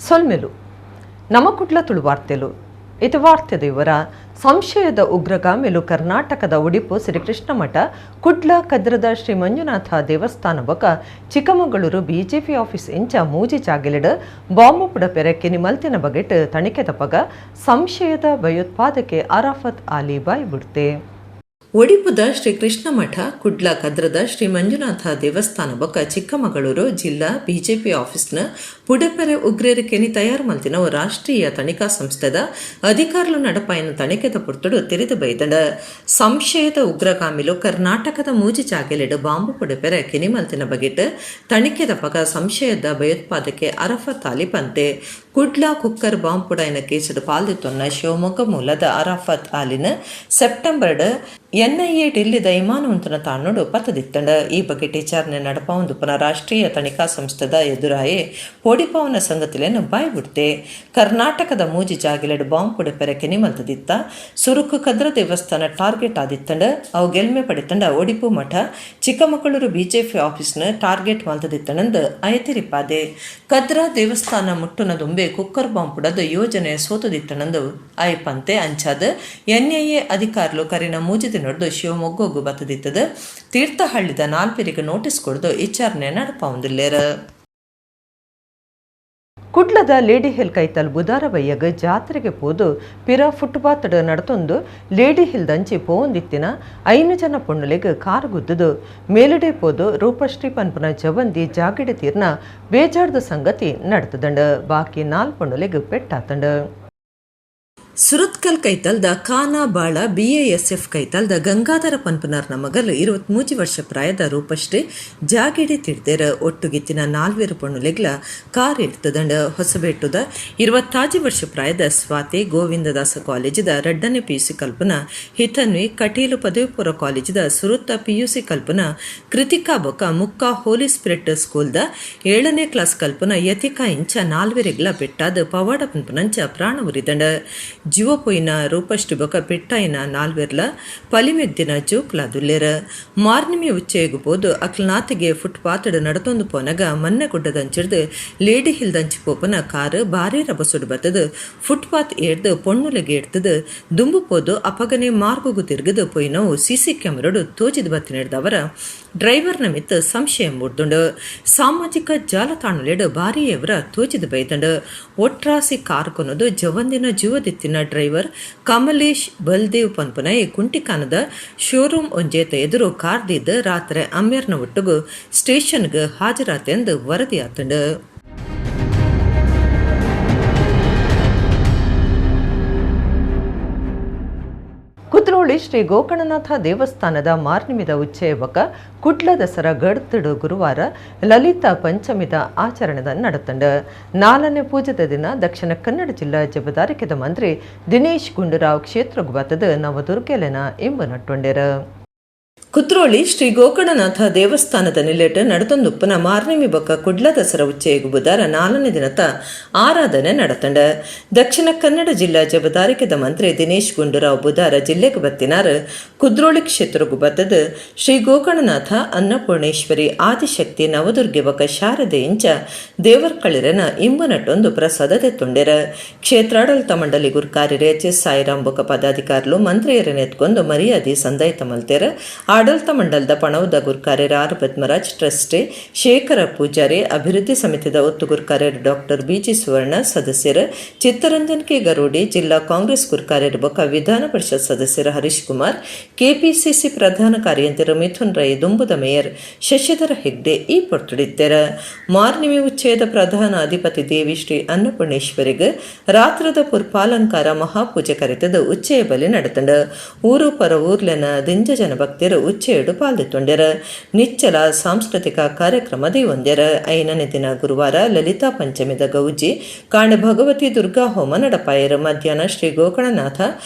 ಸೊಲ್ಮೆಲು ನಮ್ಮ ಕುಡ್ಲ ತುಳುವಾರ್ತೆಲು ಇದು ವಾರ್ತೆದ ವಿವರ. ಸಂಶಯದ ಉಗ್ರಗಾಮಿಲು ಕರ್ನಾಟಕದ ಒಡಿಪು ಶ್ರೀಕೃಷ್ಣ ಮಠ, ಕುಡ್ಲ ಕದ್ರದ ಶ್ರೀ ಮಂಜುನಾಥ ದೇವಸ್ಥಾನ ಬೊಕ ಚಿಕ್ಕಮಗಳೂರು ಬಿಜೆಪಿ ಆಫೀಸ್ ಇಂಚ ಮೂಜಿ ಜಾಗೆಲೆಡ್ ಬಾಂಬು ಪುಡಪೆರೆ ಕೆನಿಮಲ್ತಿನ ಬಗೆಟ್ ತನಿಖೆ ತಪಗ ಸಂಶಯದ ಭಯೋತ್ಪಾದಕೆ ಅರಾಫತ್ ಆಲಿ ಬಾಯ್ ಬಿಡ್ತೆ. ಒಡಿಪುದ ಶ್ರೀ ಕೃಷ್ಣ ಮಠ, ಕುಡ್ಲ ಕದ್ರದ ಶ್ರೀ ಮಂಜುನಾಥ ದೇವಸ್ಥಾನ ಬೊಕ್ಕ ಚಿಕ್ಕಮಗಳೂರು ಜಿಲ್ಲಾ ಬಿಜೆಪಿ ಆಫೀಸ್ನ ಪುಡಪೆರೆ ಉಗ್ರರು ಕೆನಿ ತಯಾರು ಮಲ್ತಿನವು ರಾಷ್ಟ್ರೀಯ ತನಿಖಾ ಸಂಸ್ಥೆದ ಅಧಿಕಾರಿಲು ನಡಪಾಯಿನ ತನಿಖೆದ ಪುರ್ತುಡು ತೆರಿದು ಬೈದಂಡ. ಸಂಶಯದ ಉಗ್ರಗಾಮಿಲು ಕರ್ನಾಟಕದ ಮೂಜಿ ಜಾಗೆಲೆಡ್ ಬಾಂಬು ಪುಡಪೆರೆ ಕೆನಿ ಮಲ್ತಿನ ಬಗೆಟ್ ತನಿಖೆದ ಪಗ ಸಂಶಯದ ಭಯೋತ್ಪಾದಕೆ ಅರಾಫತ್ ಅಲಿ ಪಂತೆ. ಕುಡ್ಲ ಕುಕ್ಕರ್ ಬಾಂಬ್ ಪುಡಾಯಿನ ಕೇಸುಡು ಪಾಲ್ದಿತ್ತೊನ್ನ ಶಿವಮೊಗ್ಗ ಮೂಲದ ಅರಾಫತ್ ಆಲಿನ ಸೆಪ್ಟೆಂಬರ್ ಎನ್ಐಎ ಡಿಲ್ಲಿದ ಇಮಾನ ಉಂತನ ತಾಣೋಡು ಪತ್ತದಿತ್ತಂಡ. ಈ ಬಗ್ಗೆ ವಿಚಾರಣೆ ನಡಪಾವಂದುಪ್ಪನ ರಾಷ್ಟ್ರೀಯ ತನಿಖಾ ಸಂಸ್ಥೆದ ಎದುರಾಯೆ ಪೋಡಿಪಾವನ ಸಂಗತಿಲೆನ್ ಬಾಯ್ ಬಿಡ್ತೆ. ಕರ್ನಾಟಕದ ಮೂಜಿ ಜಾಗೆಲೆಡ್ ಬಾಂಬ್ ಪುಡಪೆರೆ ಕೆನಿ ಮಲ್ತದಿತ್ತ. ಸುರುಕು ಕದ್ರ ದೇವಸ್ಥಾನ ಟಾರ್ಗೆಟ್ ಆದಿತ್ತಂಡ. ಅವು ಗೆಲ್ಮೆ ಪಡಿತಂಡ ಒಡಿಪು ಮಠ, ಚಿಕ್ಕಮಗಳೂರು ಬಿಜೆಪಿ ಆಫೀಸ್ನ ಟಾರ್ಗೆಟ್ ಮಲ್ತದಿತ್ತಂದು ಅಯತಿರಿಪಾದೆ. ಕದ್ರ ದೇವಸ್ಥಾನ ಮುಟ್ಟುನ ದುಂಬೆ ಕುಕ್ಕರ್ ಬಾಂಬ್ ಪುಡದ ಯೋಜನೆ ಸೋತದಿತ್ತಣಂದು ಆಯಪಂತೆ. ಅಂಚಾದ ಎನ್ಐಎ ಅಧಿಕಾರಿಲು ಕರಿನ ಮೂಜಿ ದಿನೊಡ್ದು ಶಿವಮೊಗ್ಗಗು ಬತ್ತದಿತ್ತದ ತೀರ್ಥಹಳ್ಳಿದ ನಾಲ್ಪೆರಿಗೆ ನೋಟಿಸ್ ಕೊಡ್ದು ವಿಚಾರಣೆ ನಡಪಾವಂದಿಲ್ಲೇರ. ಕುಡ್ಲದ ಲೇಡಿ ಹಿಲ್ ಕೈತಲ್ ಬುಧಾರ ಬಯ್ಯಗ್ ಜಾತ್ರೆಗೆ ಪೋದು ಪಿರ ಫುಟ್ಪಾತ್ ನಡತೊಂದು ಲೇಡಿ ಹಿಲ್ ದಂಚಿ ಪೋವೊಂದಿತ್ತಿನ 5 ಜನ ಪೊಣ್ಣುಲೆಗ್ ಕಾರ್ ಗುದ್ದುದು ಮೇಲುಡೆ ಪೋದು ರೂಪಶ್ರೀ ಪನ್ಪುನ ಜವಂದಿ ಜಾಗಿಡೆ ತೀರ್ನ ಬೇಜಾರ್ದ ಸಂಗತಿ ನಡತದಂಡ. ಬಾಕಿ 4 ಪೊಣ್ಣುಲೆಗ್ ಪೆಟ್ಟಾತಂಡ. ಸುರತ್ಕಲ್ ಕೈತಲ್ದ ಖಾನಾ ಬಾಳ ಬಿಎಎಸ್ಎಫ್ ಕೈತಲ್ದ ಗಂಗಾಧರ ಪನ್ಪುನಾರ್ನ ಮಗಲು 23 ವರ್ಷ ಪ್ರಾಯದ ರೂಪಶ್ರೀ ಜಾಗಿಡಿ ತಿರ್ದೆರ. ಒಟ್ಟುಗಿತ್ತಿನ 4 ಪೊಣ್ಣುಲೆಗ್ಲ ಕಾರ್ ಇಡ್ತದಂಡ. ಹೊಸಬೆಟ್ಟುದ 25 ವರ್ಷ ಪ್ರಾಯದ ಸ್ವಾತಿ, ಗೋವಿಂದದಾಸ ಕಾಲೇಜಿದ 2ನೇ ಪಿಯುಸಿ ಕಲ್ಪನ ಹಿತನ್ವಿ, ಕಟೀಲು ಪದವಿ ಪೂರ್ವ ಕಾಲೇಜಿದ ಸುರುತ್ತ ಪಿಯುಸಿ ಕಲ್ಪನ ಕೃತಿಕಾ ಬೊಕ ಮುಕ್ಕ ಹೋಲಿ ಸ್ಪಿರಿಟ್ ಸ್ಕೂಲ್ದ 7ನೇ ಕ್ಲಾಸ್ ಕಲ್ಪನ ಯತಿಕಾ ಇಂಚ 4 ಪೆಟ್ಟಾದ ಪವಾಡ ಪನ್ಪುನಂಚ ಪ್ರಾಣ ಉರಿದಂಡ. ಜೀವಪೊಯ್ನ ರೂಪಶ್ರೀ ಬೊಕ ಪೆಟ್ಟಾಯಿನ 4 ಪಲಿಮೆಗ್ದಿನ ಜೋಕ್ಲಾದುಲ್ಲೆರ. ಮಾರ್ನಿಮಿ ಉಚ್ಚೆಯಗು ಪೋದು ಅಕ್ಲನಾತಿಗೆ ಫುಟ್ಪಾತ್ ನಡತೊಂದು ಪೋನಗ ಮನ್ನಗುಡ್ಡದಂಚಿಡ್ದು ಲೇಡಿ ಹಿಲ್ ದಂಚಿ ಪೋಪನ ಕಾರು ಬಾರಿ ರಬಸುಡು ಬತ್ತದು ಫುಟ್ಪಾತ್ ಏರ್ದು ಪೊಣ್ಣುಲೆಗೆ ಎಡ್ತದು ದುಂಬು ಪೋದು ಅಪಗನೆ ಮಾರ್ಗುಗು ತಿರುಗದು ಪೊಯ್ನವು ಸಿಸಿ ಕ್ಯಾಮರಡು ತೋಜಿದ ಬತ್ತಿನೆಡ್ದವರ ಡ್ರೈವರ್ನ ಮಿತ್ತ ಸಂಶಯ ಮೂಡ್ದುಂಡು. ಸಾಮಾಜಿಕ ಜಾಲತಾಣಲೆಡು ಬಾರಿಯವರ ತೋಜಿದ ಬೈದಂಡು. ಒಟ್ರಾಸಿ car ಕೊನದು ಜವಂದಿನ ಜೀವದಿತ್ತಿನ driver Kamlesh Baldev ಪನ್ಪುನೈ ಕುಂಟಿಕಾನದ showroom ಒಂಜೇತ ಎದುರು ಕಾರ್ದಿದ್ದ ರಾತ್ರಿ ಅಮ್ಮೇರ್ನ ಒಟ್ಟುಗು ಸ್ಟೇಷನ್ಗೆ ಹಾಜರಾತೆಂದು ವರದಿಯಾತಂಡು. ಕುದ್ರೋಳಿ ಶ್ರೀ ಗೋಕರ್ಣನಾಥ ದೇವಸ್ಥಾನದ ಮಾರ್ನಿಮಿದ ಉಚ್ಚಯ ಬೊಕ ಕುಡ್ಲ ದಸರಾ ಗಡ್ತಡು ಗುರುವಾರ ಲಲಿತಾ ಪಂಚಮಿದ ಆಚರಣೆದ ನಡತಂಡ. 4ನೇ ಪೂಜೆದ ದಿನ ದಕ್ಷಿಣ ಕನ್ನಡ ಜಿಲ್ಲಾ ಜಬದಾರಿಕೆದ ಮಂತ್ರಿ ದಿನೇಶ್ ಗುಂಡೂರಾವ್ ಕ್ಷೇತ್ರಗ್ ಬತ್ತದ ನವದುರ್ಗೆಲೆನ ಇಂಬು ನಟ್ಟೊಂಡೆರ. ಕುದ್ರೋಳಿ ಶ್ರೀ ಗೋಕರ್ಣನಾಥ ದೇವಸ್ಥಾನದ ನಿಲೆಟ್ ನಡತೊಂದುಪ್ಪನ ಮಾರ್ನಿಮಿ ಬೊಕ್ಕ ಕುಡ್ಲ ದಸರಾ ಉಚ್ಚಯಗು ಬುಧಾರ 4ನೇ ದಿನತ ಆರಾಧನೆ ನಡತಂಡ. ದಕ್ಷಿಣ ಕನ್ನಡ ಜಿಲ್ಲಾ ಜಬದಾರಿಕೆದ ಮಂತ್ರಿ ದಿನೇಶ್ ಗುಂಡೂರಾವ್ ಬುಧಾರ ಜಿಲ್ಲೆಗೆ ಬತ್ತಿನಾರ್ ಕುದ್ರೋಳಿ ಕ್ಷೇತ್ರಗು ಬತ್ತದ ಶ್ರೀ ಗೋಕರ್ಣನಾಥ, ಅನ್ನಪೂರ್ಣೇಶ್ವರಿ, ಆದಿಶಕ್ತಿ, ನವದುರ್ಗೆ ಬೊಕ್ಕ ಶಾರದೆ ಇಂಚ ದೇವರ್ಕಳಿರನ ಇಂಬುನಟ್ಟೊಂದು ಪ್ರಸಾದ ತೆತ್ತೊಂಡೆರ. ಕ್ಷೇತ್ರಾಡಳಿತ ಮಂಡಳಿ ಗುರ್ಕಾರ್ಯರು ಎಚ್ ಎಸ್ ಸಾಯಿರಾಮ್ ಬೊಕ್ಕ ಪದಾಧಿಕಾರಿಲು ಮಂತ್ರಿಯರನ್ನ ಎತ್ಕೊಂಡು ಮರ್ಯಾದೆ ಸಂದಾಯ್ತ ಮಲ್ತೇರ. ಆಡಳಿತ ಮಂಡಲದ ಪಣವುದ ಗುರ್ಕಾರ್ಯರು ಆರ್ ಪದ್ಮರಾಜ್, ಟ್ರಸ್ಟಿ ಶೇಖರ ಪೂಜಾರಿ, ಅಭಿವೃದ್ಧಿ ಸಮಿತಿದ ಒತ್ತು ಗುರ್ಕಾರ್ಯರು ಡಾಕ್ಟರ್ ಬಿಜಿ ಸುವರ್ಣ, ಸದಸ್ಯರು ಚಿತ್ತರಂಜನ್ ಕೆ ಗರೋಡಿ, ಜಿಲ್ಲಾ ಕಾಂಗ್ರೆಸ್ ಗುರ್ಕಾರ್ಯರು ಬೊಕ್ಕ ವಿಧಾನ ಪರಿಷತ್ ಸದಸ್ಯರು ಹರೀಶ್ ಕುಮಾರ್, ಕೆಪಿಸಿಸಿ ಪ್ರಧಾನ ಕಾರ್ಯಂತೆರು ಮಿಥುನ್ ರೈ, ದುಂಬುದ ಮೇಯರ್ ಶಶಿಧರ ಹೆಗ್ಡೆ ಈ ಪೊರ್ತುಡಿತ್ತೆರ. ಮಾರ್ನಿಮಿ ಉಚ್ಚಯದ ಪ್ರಧಾನ ಅಧಿಪತಿ ದೇವಿ ಶ್ರೀ ಅನ್ನಪೂರ್ಣೇಶ್ವರಿಗೆ ರಾತ್ರದ ಪುರ್ಪಾಲಂಕಾರ ಮಹಾಪೂಜೆ ಕರೆತದ ಉಚ್ಚಯ ಬಲಿ ನಡೆತಂಡ. ಊರು ಪರ ಊರ್ಲೆನ ದಿಂಜ ಜನ ಭಕ್ತರು ಉಚ್ಚೆಯಡು ಪಾಲ್ದಿತ್ತೊಂಡೆರ. ನಿಚ್ಚಲ ಸಾಂಸ್ಕೃತಿಕ ಕಾರ್ಯಕ್ರಮ ದೇವೊಂದೆರ. 5ನೇ ದಿನ ಗುರುವಾರ ಲಲಿತಾ ಪಂಚಮಿದ ಗೌಜಿ ಕಾಂಡ ಭಗವತಿ ದುರ್ಗಾ ಹೋಮ ನಡಪಾಯರು. ಮಧ್ಯಾಹ್ನ ಶ್ರೀ ಗೋಕರ್ಣನಾಥ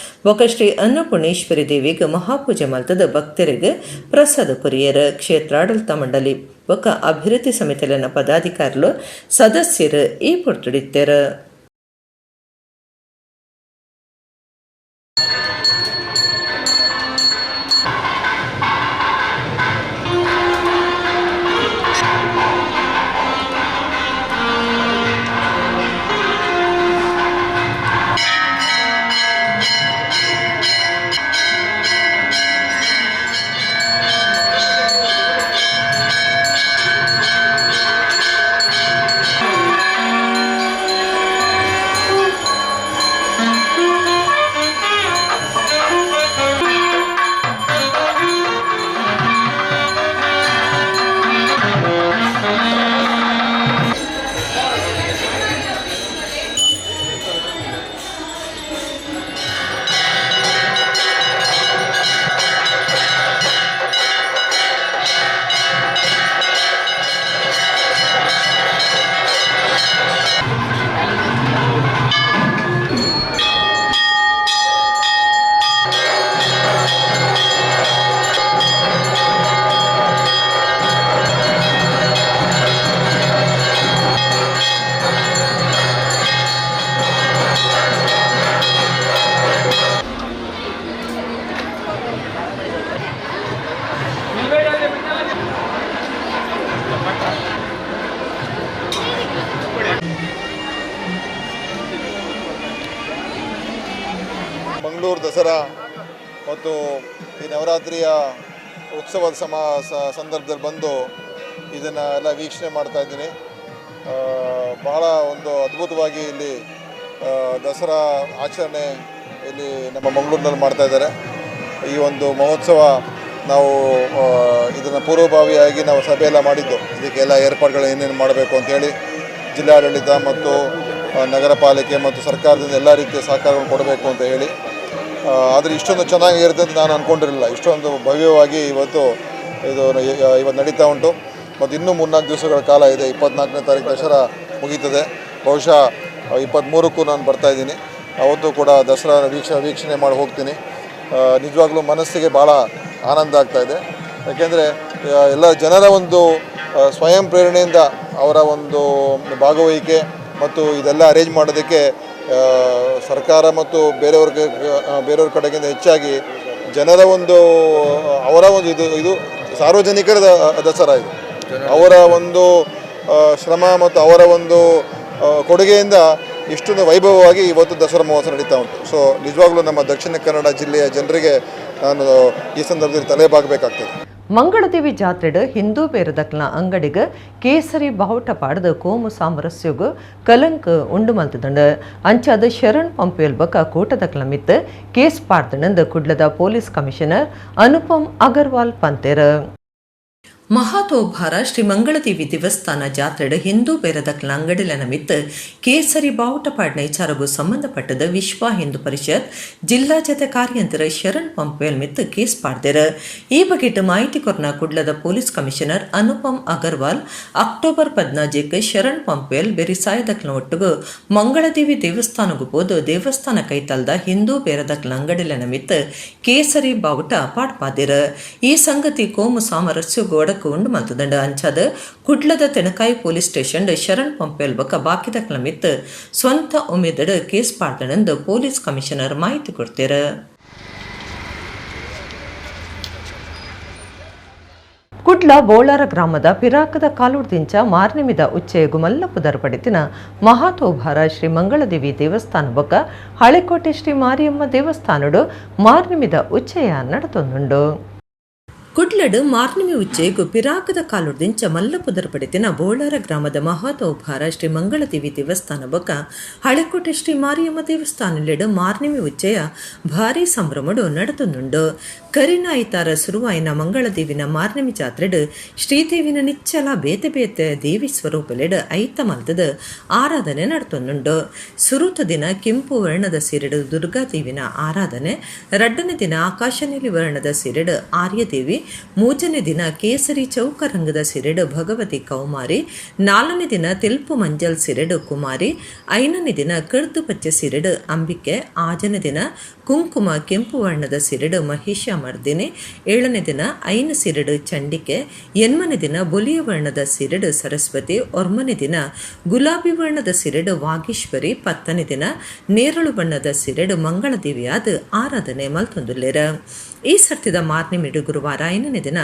ಬೊಕ ಶ್ರೀ ಅನ್ನಪೂರ್ಣೇಶ್ವರಿ ದೇವಿಗೆ ಮಹಾಪೂಜೆ ಮಲ್ತದ ಭಕ್ತರಿಗೆ ಪ್ರಸಾದ ಕೊರಿಯರ್. ಕ್ಷೇತ್ರಾಡಳಿತ ಮಂಡಳಿ ಬೊಕ ಅಭಿವೃದ್ಧಿ ಸಮಿತಿಲಿನ ಪದಾಧಿಕಾರಿಲು ಸದಸ್ಯರು ಈ ಪೊರ್ತುಡಿತ್ತೆರ್. ಮಂಗಳೂರು ದಸರಾ ಮತ್ತು ಈ ನವರಾತ್ರಿಯ ಉತ್ಸವದ ಸಂದರ್ಭದಲ್ಲಿ ಬಂದು ಇದನ್ನು ಎಲ್ಲ ವೀಕ್ಷಣೆ ಮಾಡ್ತಾ ಇದ್ದೀನಿ. ಬಹಳ ಒಂದು ಅದ್ಭುತವಾಗಿ ಇಲ್ಲಿ ದಸರಾ ಆಚರಣೆ ಇಲ್ಲಿ ನಮ್ಮ ಮಂಗಳೂರಿನಲ್ಲಿ ಮಾಡ್ತಾ ಇದ್ದಾರೆ. ಈ ಒಂದು ಮಹೋತ್ಸವ ನಾವು ಇದನ್ನು ಪೂರ್ವಭಾವಿಯಾಗಿ ನಾವು ಸಭೆಯೆಲ್ಲ ಮಾಡಿದ್ದು, ಇದಕ್ಕೆಲ್ಲ ಏರ್ಪಾಡುಗಳು ಏನೇನು ಮಾಡಬೇಕು ಅಂತೇಳಿ ಜಿಲ್ಲಾಡಳಿತ ಮತ್ತು ನಗರ ಪಾಲಿಕೆ ಮತ್ತು ಸರ್ಕಾರದಿಂದ ಎಲ್ಲ ರೀತಿಯ ಸಹಕಾರವನ್ನು ಕೊಡಬೇಕು ಅಂತ ಹೇಳಿ. ಆದರೆ ಇಷ್ಟೊಂದು ಚೆನ್ನಾಗಿರುತ್ತೆ ಅಂತ ನಾನು ಅಂದ್ಕೊಂಡಿರಲಿಲ್ಲ. ಇಷ್ಟೊಂದು ಭವ್ಯವಾಗಿ ಇವತ್ತು ಇದು ಇವತ್ತು ನಡೀತಾ ಉಂಟು. ಮತ್ತು ಇನ್ನೂ 3-4 ದಿವಸಗಳ ಕಾಲ ಇದೆ. 24ನೇ ತಾರೀಕು ದಸರಾ ಮುಗೀತದೆ. ಬಹುಶಃ 23ಕ್ಕೂ ನಾನು ಬರ್ತಾಯಿದ್ದೀನಿ. ಅವತ್ತು ಕೂಡ ದಸರಾ ವೀಕ್ಷಣೆ ಮಾಡಿ ಹೋಗ್ತೀನಿ. ನಿಜವಾಗ್ಲೂ ಮನಸ್ಸಿಗೆ ಭಾಳ ಆನಂದ ಆಗ್ತಾಯಿದೆ. ಯಾಕೆಂದರೆ ಎಲ್ಲ ಜನರ ಒಂದು ಸ್ವಯಂ ಪ್ರೇರಣೆಯಿಂದ ಅವರ ಒಂದು ಭಾಗವಹಿಕೆ ಮತ್ತು ಇದೆಲ್ಲ ಅರೇಂಜ್ ಮಾಡೋದಕ್ಕೆ ಸರ್ಕಾರ ಮತ್ತು ಬೇರೆಯವ್ರ ಕಡೆಗಿಂತ ಹೆಚ್ಚಾಗಿ ಜನರ ಒಂದು ಅವರ ಒಂದು ಇದು ಇದು ಸಾರ್ವಜನಿಕರ ದಸರಾ ಇದು. ಅವರ ಒಂದು ಶ್ರಮ ಮತ್ತು ಅವರ ಒಂದು ಕೊಡುಗೆಯಿಂದ ಇಷ್ಟೊಂದು ವೈಭವವಾಗಿ ಇವತ್ತು ದಸರಾ ಮಹೋತ್ಸವ ನಡೀತಾ ಉಂಟು. ಸೊ ನಿಜವಾಗ್ಲೂ ನಮ್ಮ ದಕ್ಷಿಣ ಕನ್ನಡ ಜಿಲ್ಲೆಯ ಜನರಿಗೆ ನಾನು ಈ ಸಂದರ್ಭದಲ್ಲಿ ತಲೆಬಾಗಬೇಕಾಗ್ತದೆ. ಮಂಗಳದೇವಿ ಜಾತ್ರೆಡ್ ಹಿಂದೂ ಬೇರದಕ್ಲ ಅಂಗಡಿಗ ಕೇಸರಿ ಬಾವುಟ ಪಾಡದ ಕೋಮು ಸಾಮರಸ್ಯಗು ಕಲಂಕ ಉಂಡು ಮಲ್ತದಂಡ. ಅಂಚಾದ ಶರಣ್ ಪಂಪೇಲ್ ಬಕ ಕೂಟದಕ್ಲ ಮಿತ್ತ ಕೇಸ್ ಪಾಡ್ದನಂದ ಕುಡ್ಲದ ಪೊಲೀಸ್ ಕಮಿಷನರ್ ಅನುಪಮ್ ಅಗರ್ವಾಲ್ ಪಂತೇರ್. ಮಹಾತೋಭಾರ ಶ್ರೀ ಮಂಗಳದೇವಿ ದೇವಸ್ಥಾನ ಜಾತ್ರೆಡ್ ಹಿಂದೂ ಬೇರದಕ್ಲ ಅಂಗಡಿಲನ ಮಿತ್ತ ಕೇಸರಿ ಬಾವುಟ ಪಾಡ್ನ ವಿಚಾರಗೂ ಸಂಬಂಧಪಟ್ಟದ ವಿಶ್ವ ಹಿಂದೂ ಪರಿಷತ್ ಜಿಲ್ಲಾ ಜತೆ ಕಾರ್ಯಂತರ ಶರಣ್ ಪಂಪೇಲ್ ಮಿತ್ತ ಕೇಸ್ ಪಾಡ್ದೆರ. ಈ ಬಗೆಟ್ ಮಾಹಿತಿ ಕೊರ್ನ ಕುಡ್ಲದ police commissioner Anupam Agarwal October 14ಕ್ಕೆ Sharan ಪಂಪೇಲ್ ಬೆರಿಸಾಯದಕ್ಲ ಒಟ್ಟುಗು ಮಂಗಳದೇವಿ ದೇವಸ್ಥಾನಗೂ ಪೋದು ದೇವಸ್ಥಾನ ಕೈತಲ್ದ ಹಿಂದೂ ಬೇರದಕ್ಲ ಅಂಗಡಿಲನ ಮಿತ್ತ ಕೇಸರಿ ಬಾವುಟ ಪಾಡ್ಪಾದಿರ. ಈ ಸಂಗತಿ ಕೋಮು ಸಾಮರಸ್ಯ ಗೋಡಕ್ಕೆ ಉಂಡು ಮಲ್ತದಂಡ. ಅಂಚಾದ ಕುಡ್ಲದ ತೆನಕಾಯಿ ಪೊಲೀಸ್ ಸ್ಟೇಷನ್ ಶರಣ್ ಪಂಪೇಲ್ ಬಕ ಬಾಕಿದಕ್ಲ ಮಿತ್ತ ಸ್ವಂತ ಉಮೇದಡ್ ಕೇಸ್ ಪಾಡ್ದಣಂದು ಪೊಲೀಸ್ ಕಮಿಷನರ್ ಮಾಹಿತಿ ಕೊಡ್ತೇರ. ಕುಡ್ಲ ಬೋಳಾರ ಗ್ರಾಮದ ಪಿರಾಕದ ಕಾಲುಡ್ದಿಂಚ ಮಾರ್ನಿಮಿದ ಉಚ್ಚೆಯಗು ಮಲ್ಲ ಪುದರ್ ಪಡಿತಿನ ಮಹಾತೋಭಾರ ಶ್ರೀ ಮಂಗಳದೇವಿ ದೇವಸ್ಥಾನ ಬೊಕ್ಕ ಹಳೆಕೋಟೆ ಶ್ರೀ ಮಾರಿಯಮ್ಮ ದೇವಸ್ಥಾನಡು ಮಾರ್ನಿಮಿದ ಉಚ್ಚಯ ನಡತೊಂದುಂಡು. ಕುಡ್ಲಡು ಮಾರ್ನಿಮಿ ಉಚ್ಚೆಗು ಪಿರಾಕದ ಕಾಲುಡ್ದಿಂಚ ಮಲ್ಲ ಪುದರ್ ಪಡಿತಿನ ಬೋಳಾರ ಗ್ರಾಮದ ಮಹಾತೋಭಾರ ಶ್ರೀ ಮಂಗಳದೇವಿ ದೇವಸ್ಥಾನ ಬೊಕ್ಕ ಹಳೆಕೋಟೆ ಶ್ರೀ ಮಾರಿಯಮ್ಮ ದೇವಸ್ಥಾನಲೆಡು ಮಾರ್ನಿಮಿ ಉಚ್ಚೆಯ ಭಾರಿ ಸಂಭ್ರಮಡು ನಡತೊಂದುಂಡು. ಕರಿನಾಯಿತಾರ ಸುರುವಾಯಿನ ಮಂಗಳದೇವಿನ ಮಾರ್ನಿಮಿ ಜಾತ್ರೆಡು ಶ್ರೀದೇವಿನ ನಿಚ್ಚಲ ಬೇತೆ ಬೇತೆ ದೇವಿ ಸ್ವರೂಪಲೆಡು ಐತ ಮಲ್ತದ ಆರಾಧನೆ ನಡತೊಂದುಂಡು. ಸುರುತ ದಿನ ಕೆಂಪು ವರ್ಣದ ಸೀರೆಡು ದುರ್ಗಾದೇವಿನ ಆರಾಧನೆ, ರಡ್ಡನೇ ದಿನ ಆಕಾಶನೀಲಿ ವರ್ಣದ ಸೀರೆಡು ಆರ್ಯದೇವಿ, ಮೂರನೇ ದಿನ ಕೇಸರಿ ಚೌಕ ರಂಗದ ಸಿರೆಡು ಭಗವತಿ ಕೌಮಾರಿ, ನಾಲ್ಕನೇ ದಿನ ತೆಲ್ಪು ಮಂಜಲ್ ಸಿರೆಡು ಕುಮಾರಿ, ಐದನೇ ದಿನ ಕರ್ದು ಪಚ್ಚೆ ಸಿರೆಡು ಅಂಬಿಕೆ, ಆಜನೇ ದಿನ ಕುಂಕುಮ ಕೆಂಪು ವರ್ಣದ ಸಿರೆಡು ಮಹಿಷ ಮರ್ದಿನಿ, ಏಳನೇ ದಿನ ಐನು ಸಿರೆಡು ಚಂಡಿಕೆ, ಎನ್ಮನೇ ದಿನ ಬೊಲಿಯ ವರ್ಣದ ಸಿರೆಡು ಸರಸ್ವತಿ, ಒರ್ಮನೇ ದಿನ ಗುಲಾಬಿ ವರ್ಣದ ಸಿರೆಡು ವಾಗೀಶ್ವರಿ, 10ನೇ ದಿನ ನೇರಳು ಬಣ್ಣದ ಸಿರೆಡು ಮಂಗಳದೇವಿಯಾದ ಆರಾಧನೆ ಮಲ್ತೊಂದುಲ್ಲೇರ. ಈ ಸರ್ತಿದ ಮಾರ್ನಿಮಿಡು ಗುರುವಾರ ಐನನೇ ದಿನ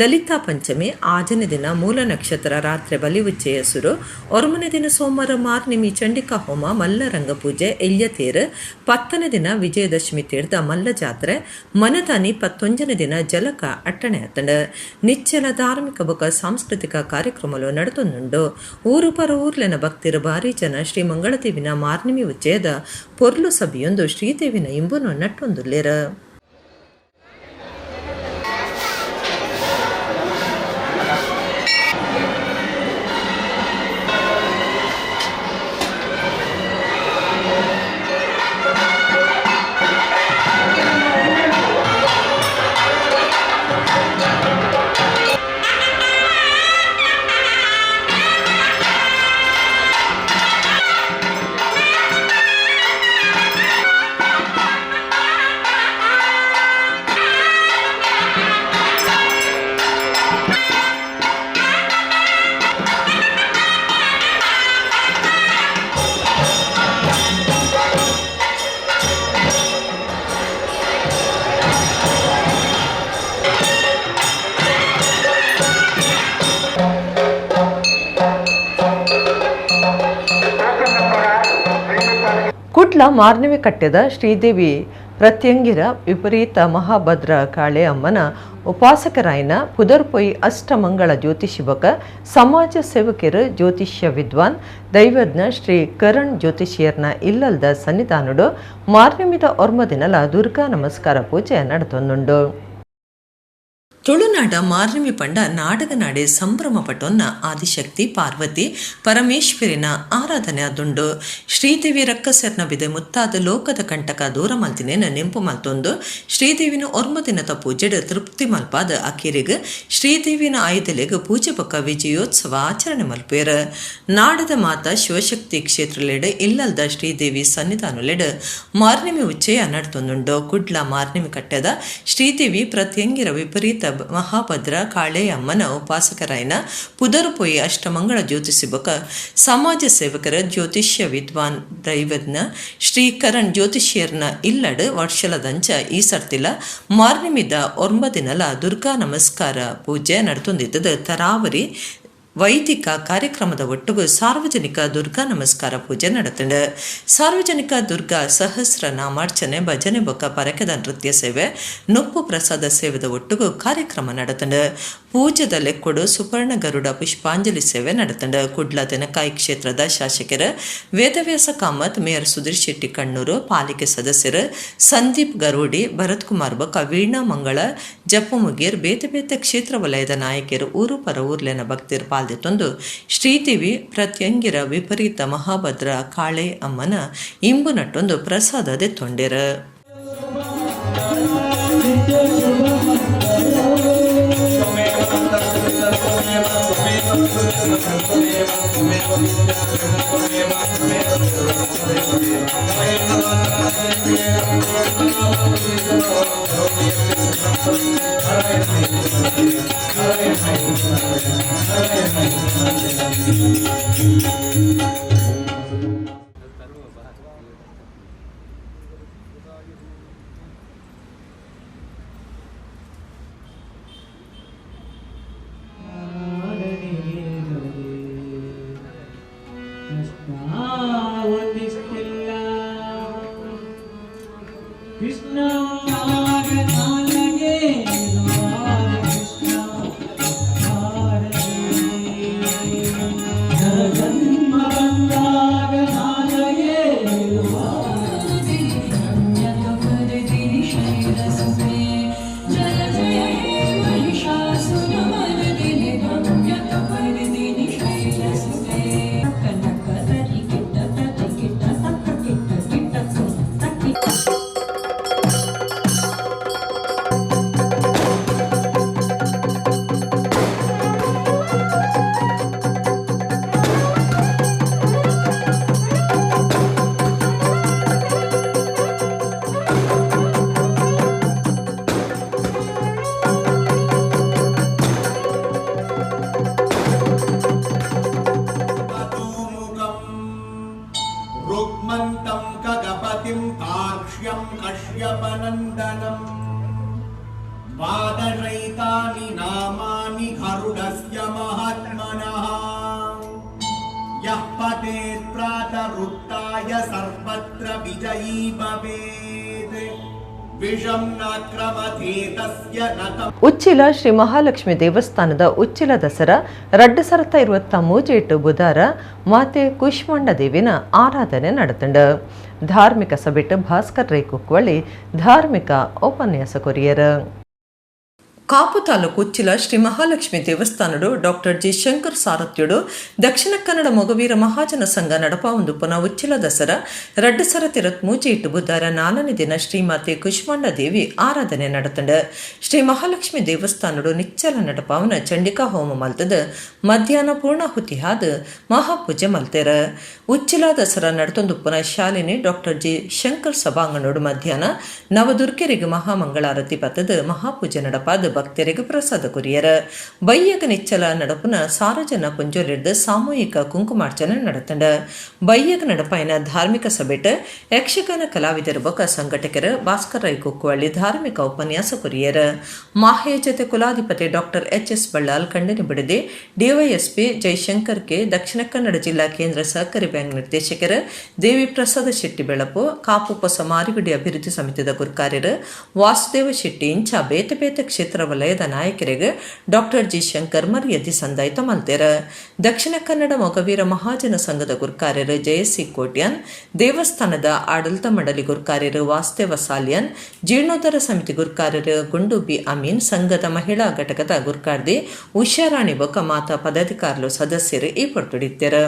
ಲಲಿತಾ ಪಂಚಮಿ, ಆಜನೇ ದಿನ ಮೂಲ ನಕ್ಷತ್ರ ರಾತ್ರಿ ಬಲಿ ಉಚ್ಚೆಯ ಸುರು, ಒರ್ಮನೇ ದಿನ ಸೋಮವಾರ ಮಾರ್ನಿಮಿ ಚಂಡಿಕಾ ಹೋಮ, ಮಲ್ಲರಂಗ ಪೂಜೆ, ಎಲ್ಯ ತೇರು, 10ನೇ ದಿನ ವಿಜಯದಶಮಿ ತೀರ್ಥ ಮಲ್ಲ ಜಾತ್ರೆ, ಮನದಾನಿ 11ನೇ ದಿನ ಜಲಕ ಅಟ್ಟಣೆ ಆತಂಡ. ನಿಚ್ಚಲ ಧಾರ್ಮಿಕ ಬೊಕ ಸಾಂಸ್ಕೃತಿಕ ಕಾರ್ಯಕ್ರಮಲು ನಡತೊಂದುಂಡು. ಊರು ಪರ ಊರ್ಲೆನ ಭಕ್ತಿರು ಭಾರಿ ಜನ ಶ್ರೀ ಮಂಗಳದೇವಿನ ಮಾರ್ನಿಮಿ ಉಚ್ಚಯದ ಪೊರ್ಲು ಸಭೆಯೊಂದು ಶ್ರೀದೇವಿನ ಇಂಬುನು ನಟ್ಟೊಂದುಲ್ಲೇರ. ಕುಡ್ಲ ಮಾರ್ನಿಮಿ ಕಟ್ಟೆದ ಶ್ರೀದೇವಿ ಪ್ರತ್ಯಂಗಿರ ವಿಪರೀತ ಮಹಾಭದ್ರ ಕಾಳೆ ಅಮ್ಮನ ಉಪಾಸಕರಾಯನ ಪುದರ್ಪೊಯ್ ಅಷ್ಟಮಂಗಳ ಜ್ಯೋತಿಷಿ ಬೊಕ ಸಮಾಜ ಸೇವಕರು ಜ್ಯೋತಿಷ್ಯ ವಿದ್ವಾನ್ ದೈವಜ್ಞ ಶ್ರೀ ಕರಣ್ ಜ್ಯೋತಿಷಿಯರ್ನ ಇಲ್ಲಲ್ದ ಸನ್ನಿಧಾನುಡು ಮಾರ್ನಿಮಿದ ಒರ್ಮದಿನಲ ದುರ್ಗಾ ನಮಸ್ಕಾರ ಪೂಜೆ ನಡೆತೊಂದುಂಡು. ತುಳುನಾಡ ಮಾರ್ನಿಮಿ ಪಂಡ ನಾಡಗನಾಡೆ ಸಂಭ್ರಮ ಪಟೊನ್ನ ಆದಿಶಕ್ತಿ ಪಾರ್ವತಿ ಪರಮೇಶ್ವರಿನ ಆರಾಧನೆ ಅದುಂಡು. ಶ್ರೀದೇವಿ ರಕ್ಕಸರ್ನ ಬಿದೆ ಮುತ್ತಾದ ಲೋಕದ ಕಂಟಕ ದೂರ ಮಲ್ತಿನೇನ ನೆಂಪು ಮಲ್ತೊಂದು ಶ್ರೀದೇವಿನ ಒರ್ಮದಿನತ ಪೂಜೆಡ್ ತೃಪ್ತಿ ಮಲ್ಪಾದ ಅಕೇರಿಗ್ ಶ್ರೀದೇವಿನ ಆಯುಧಲೆಗ್ ಪೂಜೆ ಬೊಕ್ಕ ವಿಜಯೋತ್ಸವ ಆಚರಣೆ ಮಲ್ಪೇರ್. ನಾಡದ ಮಾತ ಶಿವಶಕ್ತಿ ಕ್ಷೇತ್ರಲೆಡ್ ಇಲ್ಲಲ್ದ ಶ್ರೀದೇವಿ ಸನ್ನಿಧಾನಲೆಡ್ ಮಾರ್ನಿಮಿ ಉಚ್ಚಯ ನಡ್ತೊಂದುಂಡು. ಕುಡ್ಲ ಮಾರ್ನಿಮಿ ಕಟ್ಟೆದ ಶ್ರೀದೇವಿ ಪ್ರತ್ಯಂಗಿರ ವಿಪರೀತ ಮಹಾಭದ್ರ ಕಾಳೆ ಅಮ್ಮನ ಉಪಾಸಕರಾಯನ ಪುದರುಪೊಯಿ ಅಷ್ಟಮಂಗಳ ಜ್ಯೋತಿಷಿ ಬೊಕ ಸಮಾಜ ಸೇವಕರ ಜ್ಯೋತಿಷ್ಯ ವಿದ್ವಾನ್ ದೈವಜ್ಞ ಶ್ರೀ ಕರಣ್ ಜ್ಯೋತಿಷ್ಯರ್ನ ಇಲ್ಲಡ್ ವರ್ಷಲದಂಚ ಈ ಸರ್ತಿಲ ಮಾರ್ನಿಮಿದ ಒರ್ಂಬದಿನಲ ದುರ್ಗಾ ನಮಸ್ಕಾರ ಪೂಜೆ ನಡತೊಂದಿದ್ದದು. ತರಾವರಿ ವೈದಿಕ ಕಾರ್ಯಕ್ರಮದ ಒಟ್ಟುಗು ಸಾರ್ವಜನಿಕ ದುರ್ಗಾ ನಮಸ್ಕಾರ ಪೂಜೆ ನಡೆತಂಡು. ಸಾರ್ವಜನಿಕ ದುರ್ಗಾ ಸಹಸ್ರ ನಾಮಾರ್ಚನೆ, ಭಜನೆ ಬೊಕ್ಕ ಪರಕೆದ ನೃತ್ಯ ಸೇವೆ, ನುಪ್ಪು ಪ್ರಸಾದ ಸೇವೆದ ಒಟ್ಟುಗು ಕಾರ್ಯಕ್ರಮ ನಡೆತಂಡು. ಪೂಜೆದ ಲೆಕ್ಕೊಡು ಸುಪರ್ಣ ಗರುಡ ಪುಷ್ಪಾಂಜಲಿ ಸೇವೆ ನಡೆತಂಡು. ಕುಡ್ಲ ತೆನಕಾಯಿ ಕ್ಷೇತ್ರದ ಶಾಸಕರು ವೇದವ್ಯಾಸ ಕಾಮತ್, ಮೇಯರ್ ಸುಧೀರ್ ಶೆಟ್ಟಿ ಕಣ್ಣೂರು, ಪಾಲಿಕೆ ಸದಸ್ಯರು ಸಂದೀಪ್ ಗರೋಡಿ, ಭರತ್ ಕುಮಾರ್ ಬೊಕ್ಕ ವೀಣಾ ಮಂಗಳ ಜಪ್ಪುಮುಗೇರ್, ಬೇತೆ ಬೇತೆ ಕ್ಷೇತ್ರ ವಲಯದ ನಾಯಕರು, ಊರು ಪರ ಊರ್ಲೆನ ಭಕ್ತರು ಪಾಲ್ದೆತ್ತೊಂದು ಶ್ರೀದೇವಿ ಪ್ರತ್ಯಂಗಿರ ವಿಪರೀತ ಮಹಾಭದ್ರ ಕಾಳೆ ಅಮ್ಮನ ಇಂಬು ನಟ್ಟೊಂದು ಪ್ರಸಾದ ದೆತ್ತೊಂಡೆರ. ಒಂದಿಷ್ಟಿಲ್ಲ ಕೃಷ್ಣ ನಾಲಗೆ ಕೃಷ್ಣ ಜನ್ಮ ಬಂದಾಗ ನಾಲಗೆ. जय जय हे महिषासुरमर्दिनि रम्यकपर्दिनि शैलसुते. कनकदरि किट्ट तरि किट्ट तक्क किट्ट किट्ट तक्कि. मुखं रुक्मन्तं खगपतिं तार्क्ष्यं कश्यपनन्दनम् द्वादशैतानि नामानि गरुडस्य महात्मनः. यः पठेत् प्रातरुत्थाय सर्वत्र विजयी भवेत्. विषं न क्रमते तस्य न तम्. ಉಚ್ಚಿಲ ಶ್ರೀ ಮಹಾಲಕ್ಷ್ಮಿ ದೇವಸ್ಥಾನದ ಉಚ್ಚಿಲ ದಸರಾ 2023 ಬುಧಾರ ಮಾತೆ ಕುಷ್ಮಾಂಡ ದೇವಿನ ಆರಾಧನೆ ನಡೆತಂಡು. ಧಾರ್ಮಿಕ ಸಭೆಟ್ ಭಾಸ್ಕರ್ ರೈ ಕುಕ್ವಳ್ಳಿ ಧಾರ್ಮಿಕ ಉಪನ್ಯಾಸ ಕೊರಿಯರ್. ಕಾಪು ತಾಲೂಕು ಉಚ್ಚಿಲ ಶ್ರೀ ಮಹಾಲಕ್ಷ್ಮಿ ದೇವಸ್ಥಾನಡು ಡಾಕ್ಟರ್ ಜಿ ಶಂಕರ್ ಸಾರಥ್ಯುಡು ದಕ್ಷಿಣ ಕನ್ನಡ ಮೊಗವೀರ ಮಹಾಜನ ಸಂಘ ನಡಪಾವಂದುಪ್ಪುನ ಉಚ್ಚಿಲ ದಸರಾ 2023 ಬುಧಾರ ನಾಲ್ಕನೇ ದಿನ ಶ್ರೀಮಾತೆ ಕುಷ್ಮಾಂಡ ದೇವಿ ಆರಾಧನೆ ನಡೆತಂಡು. ಶ್ರೀ ಮಹಾಲಕ್ಷ್ಮಿ ದೇವಸ್ಥಾನಡು ನಿಚ್ಚಲ ನಡಪಾವನ ಚಂಡಿಕಾ ಹೋಮ ಮಲ್ತದ ಮಧ್ಯಾಹ್ನ ಪೂರ್ಣಾಹುತಿ ಹಾದ ಮಹಾಪೂಜೆ ಮಲ್ತೇರ. ಉಚ್ಚಿಲ ದಸರಾ ನಡತೊಂದುಪ್ಪುನ ಶಾಲಿನಿ ಡಾಕ್ಟರ್ ಜಿ ಶಂಕರ್ ಸಭಾಂಗಣೋಡು ಮಧ್ಯಾಹ್ನ ನವದುರ್ಗೆರಿಗೆ ಮಹಾಮಂಗಳಾರತಿ ಪತ್ತದ ಮಹಾಪೂಜೆ ನಡಪಾದ. ಭಕ್ತರಿಗೆ ಪ್ರಸಾದ ಕೊರಿಯರ್. ಬಯ್ಯಗ ನಿಚ್ಚಲ ನಡಪುನ ಸಾರಜನ ಪುಂಜೋಲಿಡ್ದು ಸಾಮೂಹಿಕ ಕುಂಕುಮಾರ್ಚನೆ ನಡತಂಡ. ಬಯ್ಯಗ ನಡಪಾಯಿನ ಧಾರ್ಮಿಕ ಸಭೆಟ್ ಯಕ್ಷಗಾನ ಕಲಾವಿದರು ಬೊಕ ಸಂಘಟಕರು ಭಾಸ್ಕರ್ ರೈ ಕುಕ್ಕುವಳ್ಳಿ ಧಾರ್ಮಿಕ ಉಪನ್ಯಾಸ ಕೊರಿಯರ್. ಮಾಹೆಯ ಜೊತೆ ಕುಲಾಧಿಪತಿ ಡಾಕ್ಟರ್ ಎಚ್ ಎಸ್ ಬಳ್ಳಾಲ್, ಖಂಡನೆ ಬಿಡದೆ ಡಿವೈಎಸ್ಪಿ ಜೈಶಂಕರ್ ಕೆ, ದಕ್ಷಿಣ ಕನ್ನಡ ಜಿಲ್ಲಾ ಕೇಂದ್ರ ಸಹಕಾರಿ ಬ್ಯಾಂಕ್ ನಿರ್ದೇಶಕರು ದೇವಿ ಪ್ರಸಾದ ಶೆಟ್ಟಿ ಬೆಳಪು, ಕಾಪು ಹೊಸ ಮಾರಿಗುಡಿ ಅಭಿವೃದ್ಧಿ ಸಮಿತಿದ ಗುರ್ಕಾರ್ಯರು ವಾಸುದೇವ ಶೆಟ್ಟಿ ಇಂಚ ಬೇತೆ ಬೇತೆ ಕ್ಷೇತ್ರ ವಲಯದ ನಾಯಕರಿಗೆ ಡಾಕ್ಟರ್ ಜಿ ಶಂಕರ್ ಮರ್ಯಾದೆ ಸಂದಾಯ್ತ ಮಲ್ತೆರ್. ದಕ್ಷಿಣ ಕನ್ನಡ ಮೊಗವೀರ ಮಹಾಜನ ಸಂಘದ ಗುರ್ಕಾರ್ಯರು ಜಯಸಿ ಕೋಟ್ಯಾನ್, ದೇವಸ್ಥಾನದ ಆಡಳಿತ ಮಂಡಳಿ ಗುರ್ಕಾರ್ಯರು ವಾಸುದೇವ ಸಾಲಿಯನ್, ಜೀರ್ಣೋದ್ಧಾರ ಸಮಿತಿ ಗುರ್ಕಾರ್ಯರು ಗುಂಡು ಬಿ ಅಮೀನ್, ಸಂಘದ ಮಹಿಳಾ ಘಟಕದ ಗುರ್ಕಾರ್ದಿ ಉಷಾರಾಣಿ ಬೊಕ್ಕ ಮಾತಾ ಪದಾಧಿಕಾರಿಲು, ಸದಸ್ಯರು ಈ ಪೊರ್ತುಡಿತ್ತೆರ್.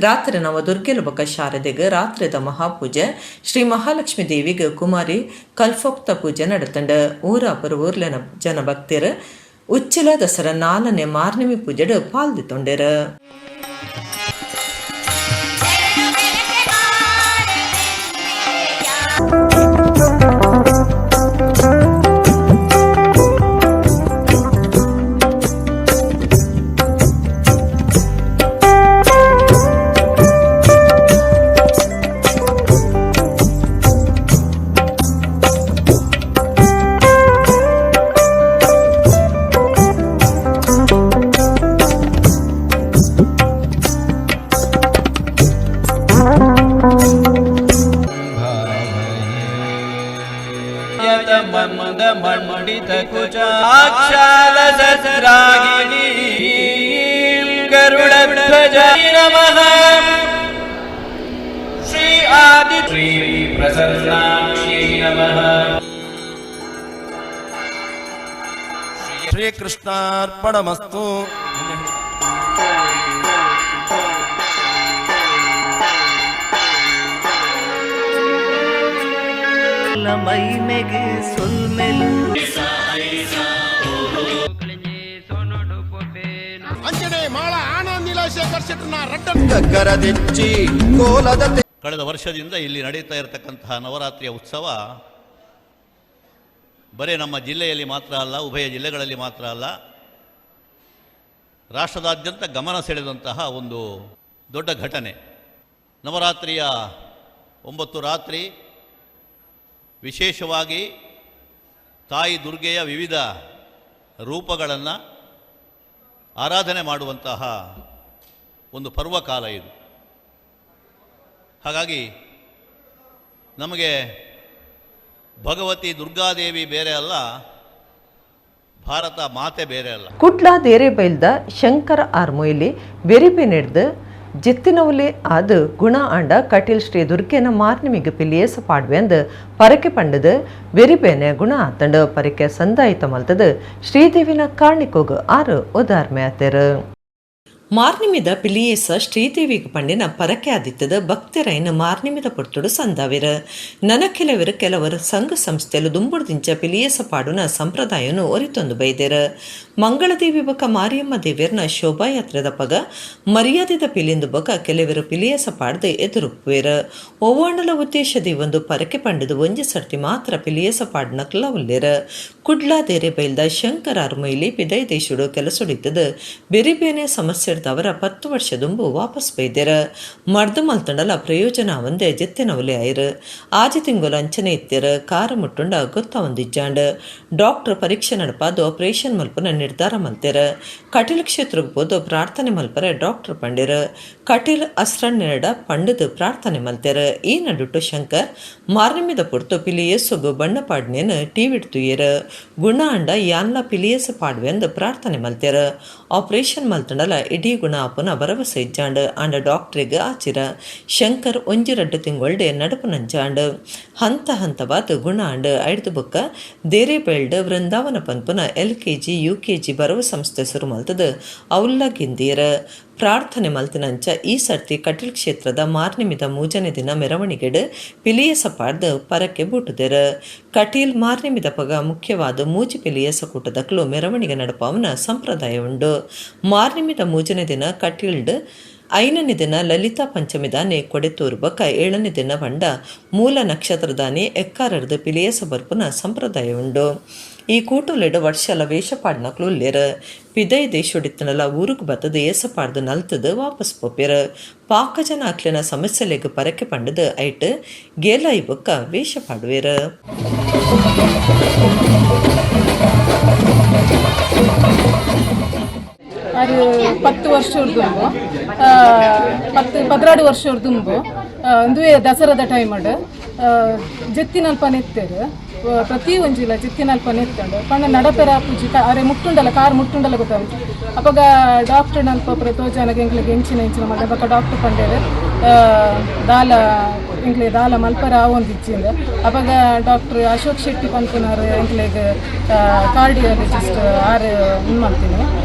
ರಾತ್ರಿ ನವ ದುರ್ಗೆಲು ಬೊಕ್ಕ ಶಾರದೆಗ್ ರಾತ್ರಿದ ಮಹಾಪೂಜೆ, ಶ್ರೀ ಮಹಾಲಕ್ಷ್ಮೀ ದೇವಿಗ್ ಕುಮಾರಿ ಕಲ್ಫೋಕ್ತ ಪೂಜೆ ನಡತಂಡ. ಊರ ಊರ್ಲೆನ ಜನ ಭಕ್ತರು ಉಚ್ಚಿಲ ದಸರಾ ನಾಲನೆ ಮಾರ್ನೆಮಿ ಪೂಜೆಡ್ ಪಾಲ್ದಿತ್ತೊಂಡೆರ್. मन्दमण्डितकुचाक्षालसरागिणी गरुडध्वज नमः। श्री आदि श्री प्रसन्नाक्षी नमः। ಶ್ರೀಕೃಷ್ಣಾರ್ಪಣಮಸ್ತು. ಮೈಮೆಗೆ ಸೊಲ್ಮೆಲು. ಗಗ್ಗರದೆಚ್ಚಿ ಕೋಲದ ಕಳೆದ ವರ್ಷದಿಂದ ಇಲ್ಲಿ ನಡೀತಾ ಇರತಕ್ಕಂತಹ ನವರಾತ್ರಿಯ ಉತ್ಸವ ಬರೀ ನಮ್ಮ ಜಿಲ್ಲೆಯಲ್ಲಿ ಮಾತ್ರ ಅಲ್ಲ, ಉಭಯ ಜಿಲ್ಲೆಗಳಲ್ಲಿ ಮಾತ್ರ ಅಲ್ಲ, ರಾಷ್ಟ್ರದಾದ್ಯಂತ ಗಮನ ಸೆಳೆದಂತಹ ಒಂದು ದೊಡ್ಡ ಘಟನೆ. ನವರಾತ್ರಿಯ 9 ರಾತ್ರಿ ವಿಶೇಷವಾಗಿ ತಾಯಿ ದುರ್ಗೆಯ ವಿವಿಧ ರೂಪಗಳನ್ನು ಆರಾಧನೆ ಮಾಡುವಂತಹ ಒಂದು ಪರ್ವಕಾಲ ಇದು. ಹಾಗಾಗಿ ನಮಗೆ ಭಗವತಿ ದುರ್ಗಾದೇವಿ ಬೇರೆ ಅಲ್ಲ, ಭಾರತ ಮಾತೆ ಬೇರೆ ಅಲ್ಲ. ಕುಡ್ಲ ದೇರೆಬೈಲ್ದ ಶಂಕರ ಆರ್ ಮೊಯ್ಲಿ ಬೆರಿಬೆ ನೆಡ್ದು ಜಿತ್ತಿನವಲೆ ಅದು ಗುಣ ಆಂಡ ಕಟೀಲ್ ಶ್ರೀ ದುರ್ಗೆನ ಮಾರ್ನಿಮಿಗೆ ಪಿಲಿಯೇಸ ಪಾಡ್ವೆಂದು ಪರಕೆ ಪಂಡದು ಬೆರಿಬೇನೆ ಗುಣ ಆತಂಡ. ಪರಕೆ ಸಂದಾಯಿತ ಮಲ್ತದು ಶ್ರೀದೇವಿನ ಕಾರ್ಣಿಕೋಗು ಆರು ಉದಾರ್ಮೆ ಆತೆರು. ಮಾರ್ನಿಮಿದ ಪಿಲಿಯೇಸ ಶ್ರೀದೇವಿಗೆ ಪಂಡಿನ ಪರಕೆ ಆದಿತ್ತದ ಭಕ್ತರೈನ ಮಾರ್ನಿಮಿದ ಪೊರ್ತುಡು ಸಂದಾವಿರ. ನನ ಕೆಲವರು ಕೆಲವರು ಸಂಘ ಸಂಸ್ಥೆಲು ದುಂಬುಡ್ದಿಂಚ ಪಿಲಿಯೇಸ ಪಾಡುನ ಸಂಪ್ರದಾಯನು ಒರಿತೊಂದು ಬೈದೆರ. ಮಂಗಳದೇವಿ ಬೊಕ ಮಾರಿಯಮ್ಮ ದೇವಿಯರ್ನ ಶೋಭಾಯಾತ್ರೆದ ಪಗ ಮರ್ಯಾದೆದ ಪಿಲಿಂದು ಬೊಕ ಕೆಲವರು ಪಿಲಿಯೇಸ ಪಾಡ್ದು ಎದುರುಪ್ಪುವೆರ್. ಒವ್ವಾಂಡಲ ಉದ್ದೇಶದ ಒಂದು ಪರಕೆ ಪಂಡದು ಒಂಜಿ ಸರ್ತಿ ಮಾತ್ರ ಪಿಲಿಯೇಸ ಪಾಡ್ನಕ್ಲ ಉಲ್ಲೆರ್. ಕುಡ್ಲ ದೇರೆ ಬೈಲ್ದ ಶಂಕರ ಅರ್ಮೈಲಿ ಪಿದೈ ದೇಶುಡು ಕೆಲಸೊಡಿತ್ತದು ಬೆರಿಬೇನೆ ಸಮಸ್ಯೆ ಅವರ 10 ವರ್ಷ ದುಂಬು ವಾಪಸ್ ಬೈದೆರ. ಮರ್ದು ಮಲ್ತಂಡಲ ಪ್ರಯೋಜನ ಒಂದೇ ಜೆತ್ತೆನವಲೆ ಆಯಿರು. ಆಜಿ ತಿಂಗೊಲು ಅಂಚನೆ ಇತ್ತೆರ. ಕಾರ ಮುಟ್ಟುಂಡ ಗೊತ್ತ ಒಂದಿಜ್ಜಾಂಡ್. ಡಾಕ್ಟರ್ ಪರೀಕ್ಷೆ ನಡಪಾದು ಆಪರೇಷನ್ ಮಲ್ಪನ ನಿರ್ಧಾರ ಮಲ್ತೆರ. ಕಟೀಲ್ ಕ್ಷೇತ್ರಕ್ಕೆ ಪೋದು ಪ್ರಾರ್ಥನೆ ಮಲ್ಪರೆ ಡಾಕ್ಟರ್ ಪಂಡಿರ. ಕಟೀಲ್ ಅಸ್ರಣ್ಣೆರಡ ಪಂಡದು ಪ್ರಾರ್ಥನೆ ಮಲ್ತೆರ. ಈ ನಡುಟು ಶಂಕರ್ ಮಾರ್ನಿಮಿದ ಪುರ್ತು ಪಿಲಿಯೇಸುಗು ಬಣ್ಣ ಪಾಡ್ನೇನು ಟಿವಿಡ್ ತುಯೆರ್. ಗುಣ ಅಂಡ ಯಾನ್ಲ ಪಿಲಿಯೇಸ ಪಾಡ್ವೆಂದು ಪ್ರಾರ್ಥನೆ ಮಲ್ತೆರ. ಆಪರೇಷನ್ ಮಲ್ತಂಡಲ ಇಡೀ ಗುಣ ಆಪುನ ಭರವಸೆ ಇಜ್ಜಾಂಡ್. ಆಂಡ ಡಾಕ್ಟ್ರಿಗೆ ಆಚಿರ. ಶಂಕರ್ ಒಂಜಿ ರಡ್ಡು ತಿಂಗೊಳ್ಡೆ ನಡಪು ನಂಜಾಂಡ್. ಹಂತ ಹಂತವಾದ ಗುಣ ಆಂಡ್. ಐಡ್ದು ಬೊಕ್ಕ ದೇರೆ ಬೆಲ್ಡ್ ವೃಂದಾವನ ಪನ್ಪುನ ಎಲ್ಕೆಜಿ ಯುಕೆಜಿ ಬರವು ಸಂಸ್ಥೆ ಸುರು ಮಲ್ತದು ಅವ್ಲ ಗಿಂದಿಯರ. ಪ್ರಾರ್ಥನೆ ಮಲ್ತಿನಂಚ ಈ ಸರ್ತಿ ಕಟೀಲ್ ಕ್ಷೇತ್ರದ ಮಾರ್ನಿಮಿದ ಮೂಜನೆ ದಿನ ಮೆರವಣಿಗೆಡ್ ಪಿಲಿಯಸ ಪಾಡ್ದು ಪರಕೆ ಬೂಟುದೆರ್. ಕಟೀಲ್ ಮಾರ್ನಿಮಿದ ಪಗ ಮುಖ್ಯವಾದ ಮೂಜಿ ಪಿಲಿಯಸ ಕೂಟದಕ್ಲು ಮೆರವಣಿಗೆ ನಡಪಾವನ ಸಂಪ್ರದಾಯ ಉಂಡು. ಮಾರ್ನಿಮಿದ ಮೂಜನೆ ದಿನ ಕಟೀಲ್ಡ್, 5ನೇ ದಿನ ಲಲಿತಾ ಪಂಚಮಿದಾನೆ ಕೊಡೆತೂರು ಬೊಕ್ಕ 7ನೇ ದಿನ ಪಂಡ ಮೂಲ ನಕ್ಷತ್ರದಾನೆ ಎಕ್ಕಾರರ್ದು ಪಿಲಿಯಸ ಬರ್ಪುನ ಸಂಪ್ರದಾಯ ಉಂಡು. ಈ ಕೂಟೊಲೆಡ್ ವರ್ಷಲ ವೇಷ ಪಾಡ್ನಕ್ಲು ಉಲ್ಲೆರ್. ಪಿದೈ ದೇಶೊಡಿತ್ತನಲ ಊರುಗು ಬತ್ತದ್ ಏಸ ಪಾಡ್ದ್ ನಲ್ತದ್ ವಾಪಸ್ ಪೋಪೆರ್. ಪಾಕ ಜನ ಅಕ್ಲೆನ ಸಮಸ್ಯೆಲೆಗ್ ಪರಕೆ ಪಂಡುದು ಐಟ್ ಗೇಲಾಯಿ ಬೊಕ್ಕ ವೇಷ ಪಾಡುವೆರ್. ಅದು 10 ವರ್ಷ ದುಂಬು, 10 12 ವರ್ಷ ದುಂಬು ಅಂದುವೆ ದಸರಾದ ಟೈಮಡ್ ಜೆತ್ತಿನಲ್ಪ ನೆತ್ತೆರ್. ಪ್ರತಿ ಒಂಜಿಲ ಜೆತ್ತಿನಲ್ಪ ನೆತ್ತಂಡು ಪಂಡ ನಡಪೆರ ಪೂಜಿ ಅರೆ ಮುಟ್ಟುಂಡಲ ಕಾರ್ ಮುಟ್ಟುಂಡಲ ಗೊತ್ತಾಪುಜಿ. ಅಪಗ ಡಾಕ್ಟರ್ ನಲ್ಪ ಪೂರ ತೋಜಾನಗ ಎಂಕ್ಲೆಗ್ ಎಂಚಿನ ಎಂಚಿನ ಮಲ್ಲೆ. ಬೊಕ್ಕ ಡಾಕ್ಟರ್ ಪಂಡೆರ್, ದಾಲ ಎಂಕ್ಲೆ ದಾಲ ಮಲ್ಪರ ಆವೊಂದಿಜ್ಜಿಂದ್. ಅಪಗ ಡಾಕ್ಟರ್ ಅಶೋಕ್ ಶೆಟ್ಟಿ ಪನ್ಪುನಾರ್ ಎಂಕ್ಲೆಗ್ ಕಾರ್ಡಿಯಾಲಜಿಸ್ಟ್, ಆರ್ ಉಂದು ಮಲ್ತಿನಿ.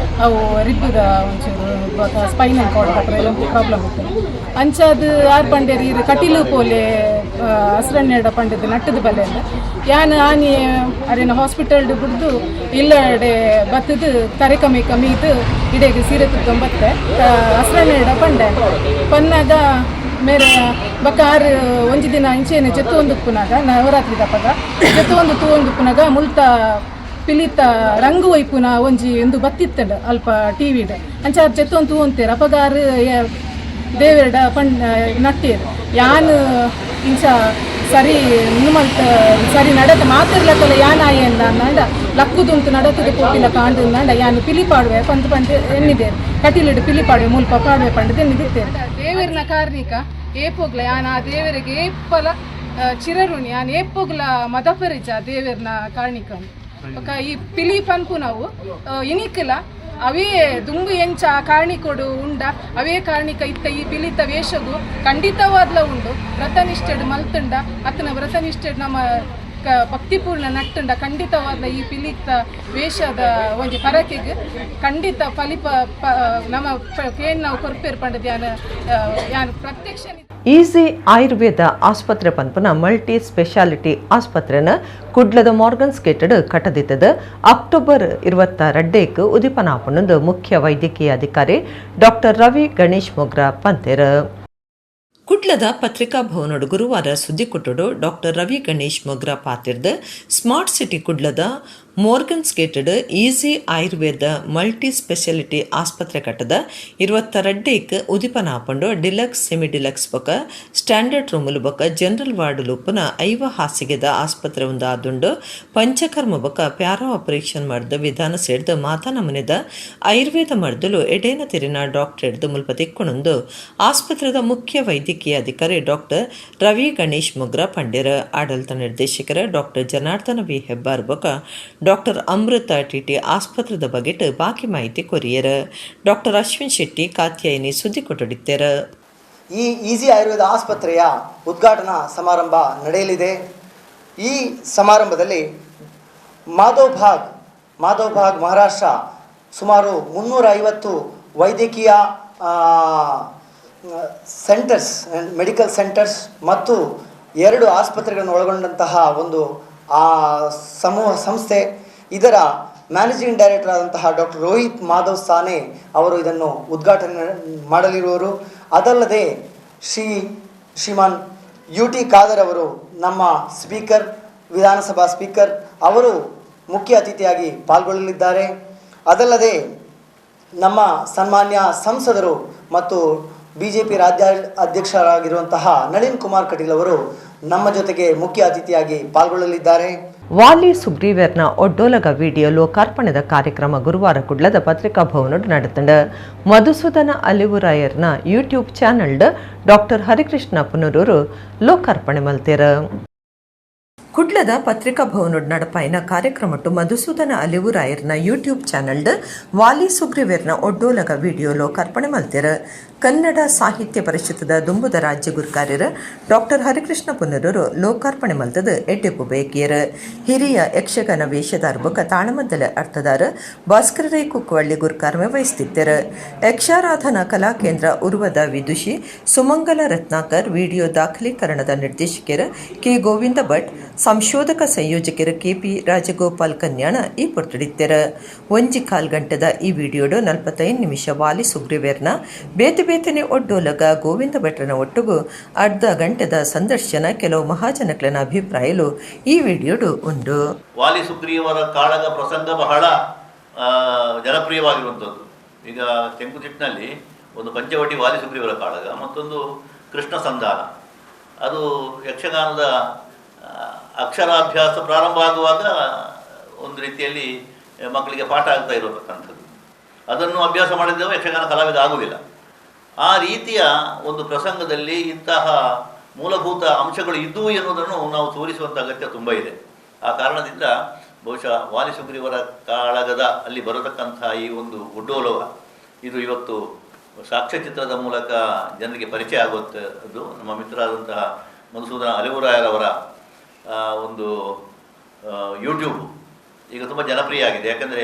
ಅವು ರಿಬ್ಬುದ ಒಂಚೂರು ಬೊಕ್ಕ ಸ್ಪೈನಲ್ ಕಾರ್ಡ್ ಪ್ರಾಬ್ಲಮ್ ಇತ್ತು. ಅಂಚಾದ್ ಆರ್ ಪಂಡೆರ್, ಇರ್ ಕಟಿಲು ಪೋಲೆ, ಅಸ್ರಣ್ಣೆಡ ಪಂಡದ್ ನಟ್ಟದ ಬಲೆ. ಯಾನ್ ಆನಿ ಅರೆನ ಹಾಸ್ಪಿಟಲ್ ಬುಡ್ದು ಇಲ್ಲಡೆ ಬತ್ತದು ತರೆ ಕಮ್ಮಿ ಕಮ್ಮಿ ಇದು ಇಡೆಗ್ ಸೀರೆ ತುತ್ತೊಂಬತ್ತೆ ಅಸ್ರಣ್ಣೆಡ ಪಂಡೆ. ಪನ್ನಾಗ ಮೇರೆ ಬೊಕ್ಕ ಆರು ಒಂಜಿ ದಿನ ಇಂಚೆನೆ ಜೆತ್ತು ಒಂದು ಉಪ್ಪುನಾಗ, ನವರಾತ್ರಿ ದಪಗ ಜೆತ್ತು ಒಂದು ತೂವೊಂದು ಉಪ್ಪುನಾಗ ಮುಲ್ತ ಪಿಲಿತ ರಂಗು ಒಯ್ಪುನ ಒಂಜಿ ಒಂದು ಬತ್ತಿತ್ತಂಡು ಅಲ್ಪ ಟಿವಿಡ್. ಅಂಚ ಆರ್ ಜೆತ್ತೊಂದು ತೂವೊಂತೇರು. ಅಪಗ ಆರು ದೇವೆರ್ಡ ಪಂಡ್ ನಟ್ಟೇರು, ಯಾನ್ ಇಂಚ ಸರಿ ಮಲ್ತ ಸರಿ ನಡತ ಮಾತಿರ್ಲಕ್ಕಲ್ಲ ಯಾನ್ ಆಯೆಂದ ಅಂಡ ಲಕ್ಕುದುಂತು ನಡತದ ಪೋಪಿಲ ಕಾಂಡು ಅಂಡ ಯಾನ್ ಪಿಲಿ ಪಾಡುವೆ ಪಂದ್ ಪಂದ್ ಎನ್ನಿದೇರು. ಕಟಿಲಿಡು ಪಿಲಿ ಪಾಡುವೆ, ಮುಲ್ಪ ಪಾಡುವೆ ಪಂಡದು ಎನ್ನಿದಿತ್ತೇರು. ದೇವೆರ್ನ ಕಾರ್ನಿಕ ಏಪೋಗ್ಲ ಯಾನ್ ಆ ದೇವರಿಗೆ ಏಪಲ ಚಿರಋಣಿ. ಯಾನ್ ಏಪೋಗ್ಲ ಮದಪರಿಜ ದೇವೆರ್ನ ಕಾರ್ಣಿಕ. ಬೊಕ್ಕ ಈ ಪಿಲಿ ಪನ್ಪು ನಾವು ಇನಿಕ್ಲ ಅವೇ ದುಂಬು ಎಂಚ ಆ ಕಾರ್ಣಿಕೊಡು ಉಂಡ, ಅವೇ ಕಾರ್ಣಿಕ ಇತ್ತ ಈ ಪಿಲಿತ ವೇಷಗು ಖಂಡಿತವಾದ್ಲ ಉಂಡು. ವ್ರತನಿಷ್ಠೆಡ್ ಮಲ್ತುಂಡ ಅತ್ತನ ವ್ರತನಿಷ್ಠೆಡ್ ನಮ್ಮ ಭಕ್ತಿಪೂರ್ಣ ನಟ್ಟುಂಡ ಖಂಡಿತವಾದ್ಲ ಈ ಪಿಲಿತ ವೇಷದ ಒಂಜಿ ಪರಕೆಗ್ ಖಂಡಿತ ಫಲಿಪ ನಮ್ಮ ಕೇನ್ ನಾವು ಕೊರ್ಪೇರು ಪಂಡದ್ ಯಾನ್ ಯಾನ್ ಪ್ರತ್ಯಕ್ಷ. ಈಸಿ ಆಯುರ್ವೇದ ಆಸ್ಪತ್ರೆ ಪನ್ಪುನ ಮಲ್ಟಿ ಸ್ಪೆಷಾಲಿಟಿ ಆಸ್ಪತ್ರೆನ ಕುಡ್ಲದ ಮಾರ್ಗನ್ಸ್ ಗೇಟಡ್ ಕಟ್ಟದಿತ್ತದ ಅಕ್ಟೋಬರ್ 22ಕ್ ಉದಿಪನ ಆಪುನಂದು ಮುಖ್ಯ ವೈದ್ಯಕೀಯ ಅಧಿಕಾರಿ ಡಾಕ್ಟರ್ ರವಿ ಗಣೇಶ್ ಮೊಗ್ರಾ ಪಂತೆರ್. ಕುಡ್ಲದ ಪತ್ರಿಕಾ ಭವನಡ್ ಗುರುವಾರ ಸುದ್ದಿಕೊಟ್ಟುಡು ಡಾಕ್ಟರ್ ರವಿ ಗಣೇಶ್ ಮೊಗ್ರಾ ಪಾತೆರ್ದ್, ಸ್ಮಾರ್ಟ್ ಸಿಟಿ ಕುಡ್ಲದ Morgan's ಗೇಟಡ್ easy Ayurveda multi speciality ಆಸ್ಪತ್ರೆ ಕಟ್ಟದ 22ಕ್ ಉದಿಪನ ಆಪುಂಡು. Deluxe, semi deluxe ಬೊಕ ಸ್ಟ್ಯಾಂಡರ್ಡ್ ರೂಮುಲು ಬೊಕ ಜನರಲ್ ವಾರ್ಡ್ ಉಪ್ಪುನ 50 ಹಾಸಿಗೆದ ಆಸ್ಪತ್ರೆ ಒಂದು ಆದುಂಡು. ಪಂಚಕರ್ಮ ಬೊಕ ಪ್ಯಾರಾ ಆಪರೇಷನ್ ಮರ್ದ್ ವಿಧಾನ ಸೇರ್ದ್ ಮಾತಾ ನಮೂನೆದ ಆಯುರ್ವೇದ ಮರ್ದುಲು ಎಡೇನ ತೆರಿನ ಡಾಕ್ಟರ್ ಮುಲ್ಪ ತಿಕ್ಕುಣಂದು ಆಸ್ಪತ್ರೆದ ಮುಖ್ಯ ವೈದ್ಯಕೀಯ ಅಧಿಕಾರಿ ಡಾಕ್ಟರ್ ರವಿ ಗಣೇಶ್ ಮೊಗ್ರಾ ಪಂಡೆರ್. ಆಡಳಿತ ನಿರ್ದೇಶಕರ ಡಾಕ್ಟರ್ ಜನಾರ್ದನ ವಿ ಹೆಬ್ಬಾರ್ ಬೊಕ ಡಾಕ್ಟರ್ ಅಮೃತ ಟಿಟಿ ಆಸ್ಪತ್ರೆದ ಬಗೆಟ್ ಬಾಕಿ ಮಾಹಿತಿ ಕೊರಿಯರ್. ಡಾಕ್ಟರ್ ಅಶ್ವಿನ್ ಶೆಟ್ಟಿ ಕಾತ್ಯಾಯಿನಿ ಸುದ್ದಿ ಕೊಟ್ಟಡಿತ್ತೇರ. ಈ ಈಸಿ ಆಯುರ್ವೇದ ಆಸ್ಪತ್ರೆಯ ಉದ್ಘಾಟನಾ ಸಮಾರಂಭ ನಡೆಯಲಿದೆ. ಈ ಸಮಾರಂಭದಲ್ಲಿ ಮಾಧವ್ ಭಾಗ್, ಮಾಧವ್ ಭಾಗ್ ಮಹಾರಾಷ್ಟ್ರ ಸುಮಾರು 350 ವೈದ್ಯಕೀಯ centres, medical centres ಮತ್ತು ಎರಡು ಆಸ್ಪತ್ರೆಗಳನ್ನು ಒಳಗೊಂಡಂತಹ ಒಂದು ಆ ಸಮೂಹ ಸಂಸ್ಥೆ. ಇದರ ಮ್ಯಾನೇಜಿಂಗ್ ಡೈರೆಕ್ಟರ್ ಆದಂತಹ ಡಾಕ್ಟರ್ ರೋಹಿತ್ ಮಾಧವ್ ಸಾನೆ ಅವರು ಇದನ್ನು ಉದ್ಘಾಟನೆ ಮಾಡಲಿರುವರು. ಅದಲ್ಲದೆ ಶ್ರೀಮಾನ್ ಯು ಟಿ ಖಾದರ್ ಅವರು, ನಮ್ಮ ಸ್ಪೀಕರ್, ವಿಧಾನಸಭಾ ಸ್ಪೀಕರ್ ಅವರು ಮುಖ್ಯ ಅತಿಥಿಯಾಗಿ ಪಾಲ್ಗೊಳ್ಳಲಿದ್ದಾರೆ. ಅದಲ್ಲದೆ ನಮ್ಮ ಸನ್ಮಾನ್ಯ ಸಂಸದರು ಮತ್ತು ಬಿಜೆಪಿ ರಾಜ್ಯ ಅಧ್ಯಕ್ಷರಾಗಿರುವಂತಹ ನಳಿನ್ ಕುಮಾರ್ ಕಟೀಲ್ ಅವರು ನಮ್ಮ ಜೊತೆಗೆ ಮುಖ್ಯ ಅತಿಥಿಯಾಗಿ ಪಾಲ್ಗೊಳ್ಳಲಿದ್ದಾರೆ. ವಾಲಿ ಸುಗ್ರೀವೆರ್ನ ಒಡ್ಡೋಲಗ ವಿಡಿಯೋ ಲೋಕಾರ್ಪಣೆದ ಕಾರ್ಯಕ್ರಮ ಗುರುವಾರ ಕುಡ್ಲದ ಪತ್ರಿಕಾ ಭವನಡ್ ನಡೆತಂಡ. Madhusudana ಅಲಿವುರಾಯರ್ನ YouTube channel doctor Harikrishna Punaroor ಲೋಕಾರ್ಪಣೆ ಮಲ್ತೇರ. ಕುಡ್ಲದ ಪತ್ರಿಕಾ ಭವನಡ್ ನಡಪಾಯಿನ ಕಾರ್ಯಕ್ರಮಟ್ಟು ಮಧುಸೂದನ ಅಲಿವುರಾಯರ್ನ ಯೂಟ್ಯೂಬ್ ಚಾನಲ್ಡ್ ವಾಲಿ ಸುಗ್ರೀವೆರ್ನ ಒಡ್ಡೋಲಗ ವಿಡಿಯೋ ಲೋಕಾರ್ಪಣೆ ಮಲ್ತೆರ್. ಕನ್ನಡ ಸಾಹಿತ್ಯ ಪರಿಷತ್ದ ದುಂಬುದ ರಾಜ್ಯ ಗುರುಕಾರ್ಯರ್ ಡಾಕ್ಟರ್ ಹರಿಕೃಷ್ಣ ಪುನರೂರು ಲೋಕಾರ್ಪಣೆ ಮಲ್ತದ ಎಡ್ಡೆಪ್ಪು ಬೇಕಿಯರ್. ಹಿರಿಯ ಯಕ್ಷಗಾನ ವೇಷಧಾರ ಬೊಕ್ಕ ತಾಳಮದ್ದಲೆ ಅರ್ಥದಾರ ಭಾಸ್ಕರ ರೈ ಕುಕ್ಕವಳ್ಳಿ ಗುರುಕಾರ್ಮೆ ವಹಿಸ್ತಿತ್ತೆರ್. ಯಕ್ಷಾರಾಧನಾ ಕಲಾ ಕೇಂದ್ರ ಉರ್ವದ ವಿದುಷಿ ಸುಮಂಗಲ ರತ್ನಾಕರ್, ವಿಡಿಯೋ ದಾಖಲೀಕರಣದ ನಿರ್ದೇಶಕರು ಕೆ ಗೋವಿಂದ ಭಟ್, ಸಂಶೋಧಕ ಸಂಯೋಜಕರು ಕೆಪಿ ರಾಜಗೋಪಾಲ್ ಕನ್ಯಾಣ ಈ ಪೊರ್ತುಡಿತ್ತೆರ್. 1.25 ಗಂಟೆದ ಈ ವಿಡಿಯೋಡು 45 ನಿಮಿಷ ವಾಲಿ ಸುಗ್ರೀವೇರ್ನ ಬೇತೆ ಬೇತೆ ಬೇತೆ ಬೇತೆನೆ ಒಡ್ಡೋಲಗ ಗೋವಿಂದ ಭಟ್ರನ ಒಟ್ಟುಗು ಅರ್ಧ ಗಂಟೆದ ಸಂದರ್ಶನ ಕೆಲವು ಮಹಾಜನಕ್ಲೆನ ಅಭಿಪ್ರಾಯಲು ಈ ವಿಡಿಯೋಡು ಉಂಡು. ವಾಲಿ ಸುಗ್ರೀವರ ಕಾಳಗ ಪ್ರಸಂಗ ಬಹಳ ಜನಪ್ರಿಯವಾಗಿರುವಂಥದ್ದು. ಈಗ ತೆಂಕುತಿಟ್ಟಿನಲ್ಲಿ ಒಂದು ಪಂಚವಟಿ ವಾಲಿ ಸುಗ್ರೀವರ ಕಾಳಗ, ಮತ್ತೊಂದು ಕೃಷ್ಣ ಸಂಧಾನ. ಅದು ಯಕ್ಷಗಾನದ ಅಕ್ಷರಾಭ್ಯಾಸ ಪ್ರಾರಂಭ ಆಗುವಾಗ ಒಂದು ರೀತಿಯಲ್ಲಿ ಮಕ್ಕಳಿಗೆ ಪಾಠ ಆಗ್ತಾ ಇರತಕ್ಕಂಥದ್ದು. ಅದನ್ನು ಅಭ್ಯಾಸ ಮಾಡಿದ್ದೆವು ಯಕ್ಷಗಾನ ಕಲಾವಿದ ಆಗುವುದಿಲ್ಲ. ಆ ರೀತಿಯ ಒಂದು ಪ್ರಸಂಗದಲ್ಲಿ ಇಂತಹ ಮೂಲಭೂತ ಅಂಶಗಳು ಇದ್ದವು ಎನ್ನುವುದನ್ನು ನಾವು ತೋರಿಸುವಂಥ ಅಗತ್ಯ ತುಂಬ ಇದೆ. ಆ ಕಾರಣದಿಂದ ಬಹುಶಃ ವಾಲಿ ಸುಗ್ರೀವರ ಕಾಳಗದ ಅಲ್ಲಿ ಬರತಕ್ಕಂಥ ಈ ಒಂದು ಒಡ್ಡೋಲವ ಇದು ಇವತ್ತು ಸಾಕ್ಷ್ಯಚಿತ್ರದ ಮೂಲಕ ಜನರಿಗೆ ಪರಿಚಯ ಆಗುವಂಥದ್ದು. ನಮ್ಮ ಮಿತ್ರರಾದಂತಹ ಮಧುಸೂದನ ಅಲಿವುರಾಯರವರ ಒಂದು ಯೂಟ್ಯೂಬ್ ಈಗ ತುಂಬ ಜನಪ್ರಿಯ ಆಗಿದೆ. ಯಾಕಂದರೆ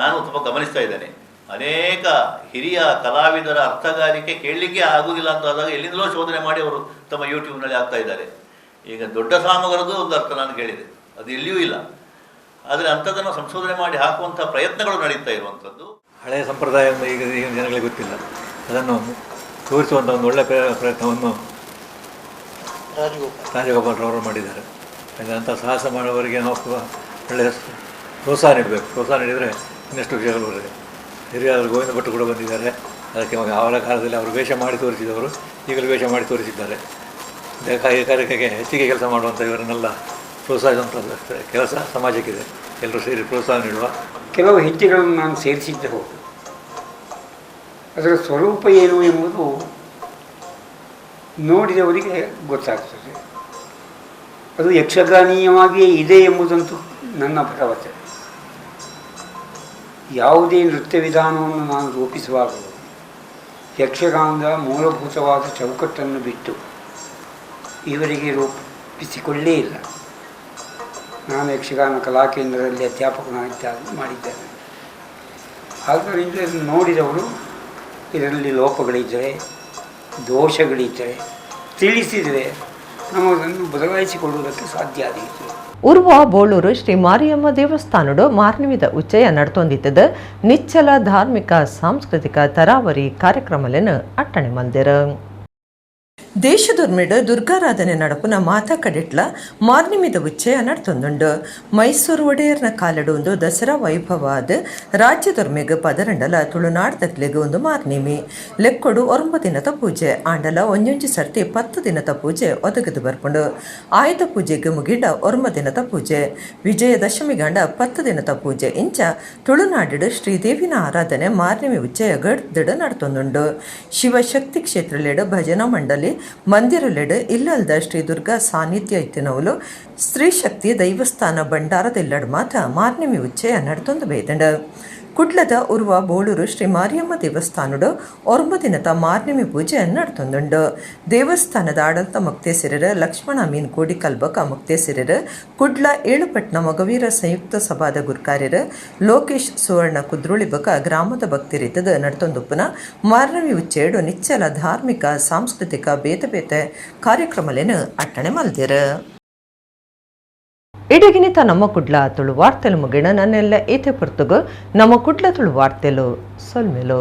ನಾನು ತುಂಬ ಗಮನಿಸ್ತಾ ಇದ್ದೇನೆ, ಅನೇಕ ಹಿರಿಯ ಕಲಾವಿದರ ಅರ್ಥಗಾರಿಕೆ ಕೇಳಲಿಕ್ಕೆ ಆಗುವುದಿಲ್ಲ ಅಂತ ಆದಾಗ ಎಲ್ಲಿಂದಲೋ ಶೋಧನೆ ಮಾಡಿ ಅವರು ತಮ್ಮ ಯೂಟ್ಯೂಬ್ನಲ್ಲಿ ಆಗ್ತಾ ಇದ್ದಾರೆ. ಈಗ ದೊಡ್ಡ ಸಾಮಗರದ್ದು ಒಂದು ಅರ್ಥ ನಾನು ಕೇಳಿದೆ, ಅದು ಎಲ್ಲಿಯೂ ಇಲ್ಲ. ಆದರೆ ಅಂಥದ್ದನ್ನು ಸಂಶೋಧನೆ ಮಾಡಿ ಹಾಕುವಂಥ ಪ್ರಯತ್ನಗಳು ನಡೀತಾ ಇರುವಂಥದ್ದು. ಹಳೆಯ ಸಂಪ್ರದಾಯವನ್ನು ಈಗ ಈಗಿನ ಜನಗಳಿಗೆ ಗೊತ್ತಿಲ್ಲ, ಅದನ್ನು ತೋರಿಸುವಂಥ ಒಂದು ಒಳ್ಳೆಯ ಪ್ರಯತ್ನವನ್ನು ರಾಜಗೋಪಾಲ್ರವರು ಮಾಡಿದ್ದಾರೆ. ಅಂಥ ಸಾಹಸ ಮಾಡುವವರಿಗೆ ನಾವು ಒಳ್ಳೆಯ ಪ್ರೋತ್ಸಾಹ ನೀಡಬೇಕು. ಪ್ರೋತ್ಸಾಹ ನೀಡಿದರೆ ಇನ್ನಷ್ಟು ವಿಷಯಗಳು ಬರ್ತದೆ. ಹಿರಿಯರು ಗೋವಿಂದ ಭಟ್ರು ಕೂಡ ಬಂದಿದ್ದಾರೆ. ಅದಕ್ಕೆ ಅವರ ಕಾಲದಲ್ಲಿ ಅವರು ವೇಷ ಮಾಡಿ ತೋರಿಸಿದವರು, ಈಗಲೂ ವೇಷ ಮಾಡಿ ತೋರಿಸಿದ್ದಾರೆ. ಈ ಕಾರ್ಯಕ್ಕೆ ಹೆಚ್ಚಿಗೆ ಕೆಲಸ ಮಾಡುವಂಥ ಇವರನ್ನೆಲ್ಲ ಪ್ರೋತ್ಸಾಹಿಸುವಂಥ ಕೆಲಸ ಸಮಾಜಕ್ಕಿದೆ. ಎಲ್ಲರೂ ಸೇರಿ ಪ್ರೋತ್ಸಾಹ ನೀಡುವ ಕೆಲವು ಹೆಜ್ಜೆಗಳನ್ನು ನಾನು ಸೇರಿಸಿದ್ದೆ ಹೌದು. ಅದರ ಸ್ವರೂಪ ಏನು ಎಂಬುದು ನೋಡಿದವರಿಗೆ ಗೊತ್ತಾಗ್ತದೆ. ಅದು ಯಕ್ಷಗಾನೀಯವಾಗಿಯೇ ಇದೆ ಎಂಬುದಂತೂ ನನ್ನ ಭರವಸೆ. ಯಾವುದೇ ನೃತ್ಯ ವಿಧಾನವನ್ನು ನಾನು ರೂಪಿಸುವಾಗಲೂ ಯಕ್ಷಗಾನದ ಮೂಲಭೂತವಾದ ಚೌಕಟ್ಟನ್ನು ಬಿಟ್ಟು ಇವರಿಗೆ ರೂಪಿಸಿಕೊಳ್ಳೇ ಇಲ್ಲ. ನಾನು ಯಕ್ಷಗಾನ ಕಲಾಕೇಂದ್ರದಲ್ಲಿ ಅಧ್ಯಾಪಕನಾಗಿದ್ದ ಮಾಡಿದ್ದೇನೆ. ಆದ್ದರಿಂದ ಇದನ್ನು ನೋಡಿದವರು ಇದರಲ್ಲಿ ಲೋಪಗಳಿದ್ದರೆ, ದೋಷಗಳಿದ್ದರೆ ತಿಳಿಸಿದರೆ ನಾವು ಅದನ್ನು ಬದಲಾಯಿಸಿಕೊಳ್ಳುವುದಕ್ಕೆ ಸಾಧ್ಯ ಆದೀತು. ಉರ್ವ ಬೋಳೂರು ಶ್ರೀ ಮಾರಿಯಮ್ಮ ದೇವಸ್ಥಾನಡು ಮಾರ್ನಿಮಿದ ಉಚ್ಚಯ ನಡ್ತೊಂದಿತ್ತದ ನಿಚ್ಚಲ ಧಾರ್ಮಿಕ ಸಾಂಸ್ಕೃತಿಕ ತರಾವರಿ ಕಾರ್ಯಕ್ರಮಲೆನ್ ಅಟ್ಟಣೆ ಮಲ್ದೆರ್. ದೇಶದೊರ್ಮೆಡ್ ದುರ್ಗಾರಾಧನೆ ನಡಪುನ ಮಾತಾ ಕಡೆಟ್ಲ ಮಾರ್ನಿಮಿದ ಉಚ್ಚಯ ನಡ್ತೊಂದುಂಡು. ಮೈಸೂರು ಒಡೆಯರ್ನ ಕಾಲಡು ಒಂದು ದಸರಾ ವೈಭವ ಆದ ರಾಜ್ಯದೊರ್ಮೆಗ್ ಪದರಂಡಲ ತುಳುನಾಡ್ದಕ್ಲೆಗ್ ಒಂದು ಮಾರ್ನಿಮಿ ಲೆಕ್ಕೊಡು 9 ದಿನದ ಪೂಜೆ ಆಂಡಲ ಒಂಜೊಂಜಿ ಸರ್ತಿ 10 ದಿನದ ಪೂಜೆ ಒದಗದು ಬರ್ಪುಂಡು. ಆಯುಧ ಪೂಜೆಗೆ ಮುಗಿಡ 9 ದಿನದ ಪೂಜೆ, ವಿಜಯದಶಮಿಗಾಂಡ 10 ದಿನದ ಪೂಜೆ ಇಂಚ ತುಳುನಾಡಿಡು ಶ್ರೀದೇವಿನ ಆರಾಧನೆ ಮಾರ್ನಿಮಿ ಉಚ್ಚಯ ಗಡ್ದಿಡು ನಡ್ತೊಂದುಂಡು. ಶಿವಶಕ್ತಿ ಕ್ಷೇತ್ರಲೆಡು ಭಜನಾ ಮಂಡಲಿ ಮಂದಿರಲೆಡು ಇಲ್ಲಲ್ದ ಶ್ರೀ ದುರ್ಗಾ ಸಾನ್ನಿಧ್ಯ ಇತ್ತಿನವುಲು ಸ್ತ್ರೀ ಶಕ್ತಿ ದೈವಸ್ಥಾನ ಭಂಡಾರದೆಲ್ಲಡು ಮಾತ ಮಾರ್ನಿಮಿ ಉಚ್ಚಯ ನಡ್ತೊಂದು ಬೇದಂಡು. ಕುಡ್ಲದ ಉರ್ವ ಬೋಳೂರು ಶ್ರೀ ಮಾರಿಯಮ್ಮ ದೇವಸ್ಥಾನಡು 9 ದಿನದ ಮಾರ್ನಿಮಿ ಪೂಜೆ ನಡ್ತೊಂದುಂಡು. ದೇವಸ್ಥಾನದ ಆಡಳಿತ ಮುಕ್ತೇಸರರು ಲಕ್ಷ್ಮಣ ಮೀನ್ ಕೋಡಿಕಲ್ಬಕ ಮುಕ್ತೇಸರರು, ಕುಡ್ಲ ಏಳುಪಟ್ನ ಮೊಗವೀರ ಸಂಯುಕ್ತ ಸಭಾದ ಗುರ್ಕಾರ್ಯರು ಲೋಕೇಶ್ ಸುವರ್ಣ ಕುದ್ರೋಳಿ ಬಕ ಗ್ರಾಮದ ಭಕ್ತರಿದ್ದದ ನಡ್ತೊಂದುಪ್ಪನ ಮಾರ್ನಮಿ ಉಚ್ಚೇಡು ನಿಚ್ಚಲ ಧಾರ್ಮಿಕ ಸಾಂಸ್ಕೃತಿಕ ಬೇತೆ ಬೇತೆ ಕಾರ್ಯಕ್ರಮಲೇನು ಅಟ್ಟಣೆ ಮಲ್ದಿರು. ಇಡಗಿನಿತ ನಮ್ಮ ಕುಡ್ಲ ತುಳು ವಾರ್ತೆಲು ಮುಗಿಣ ನನ್ನೆಲ್ಲ ಏತೆ ಪೊರ್ತುಗು ನಮ್ಮ ಕುಡ್ಲ ತುಳು ವಾರ್ತೆಲು ಸೊಲ್ಮೆಲು.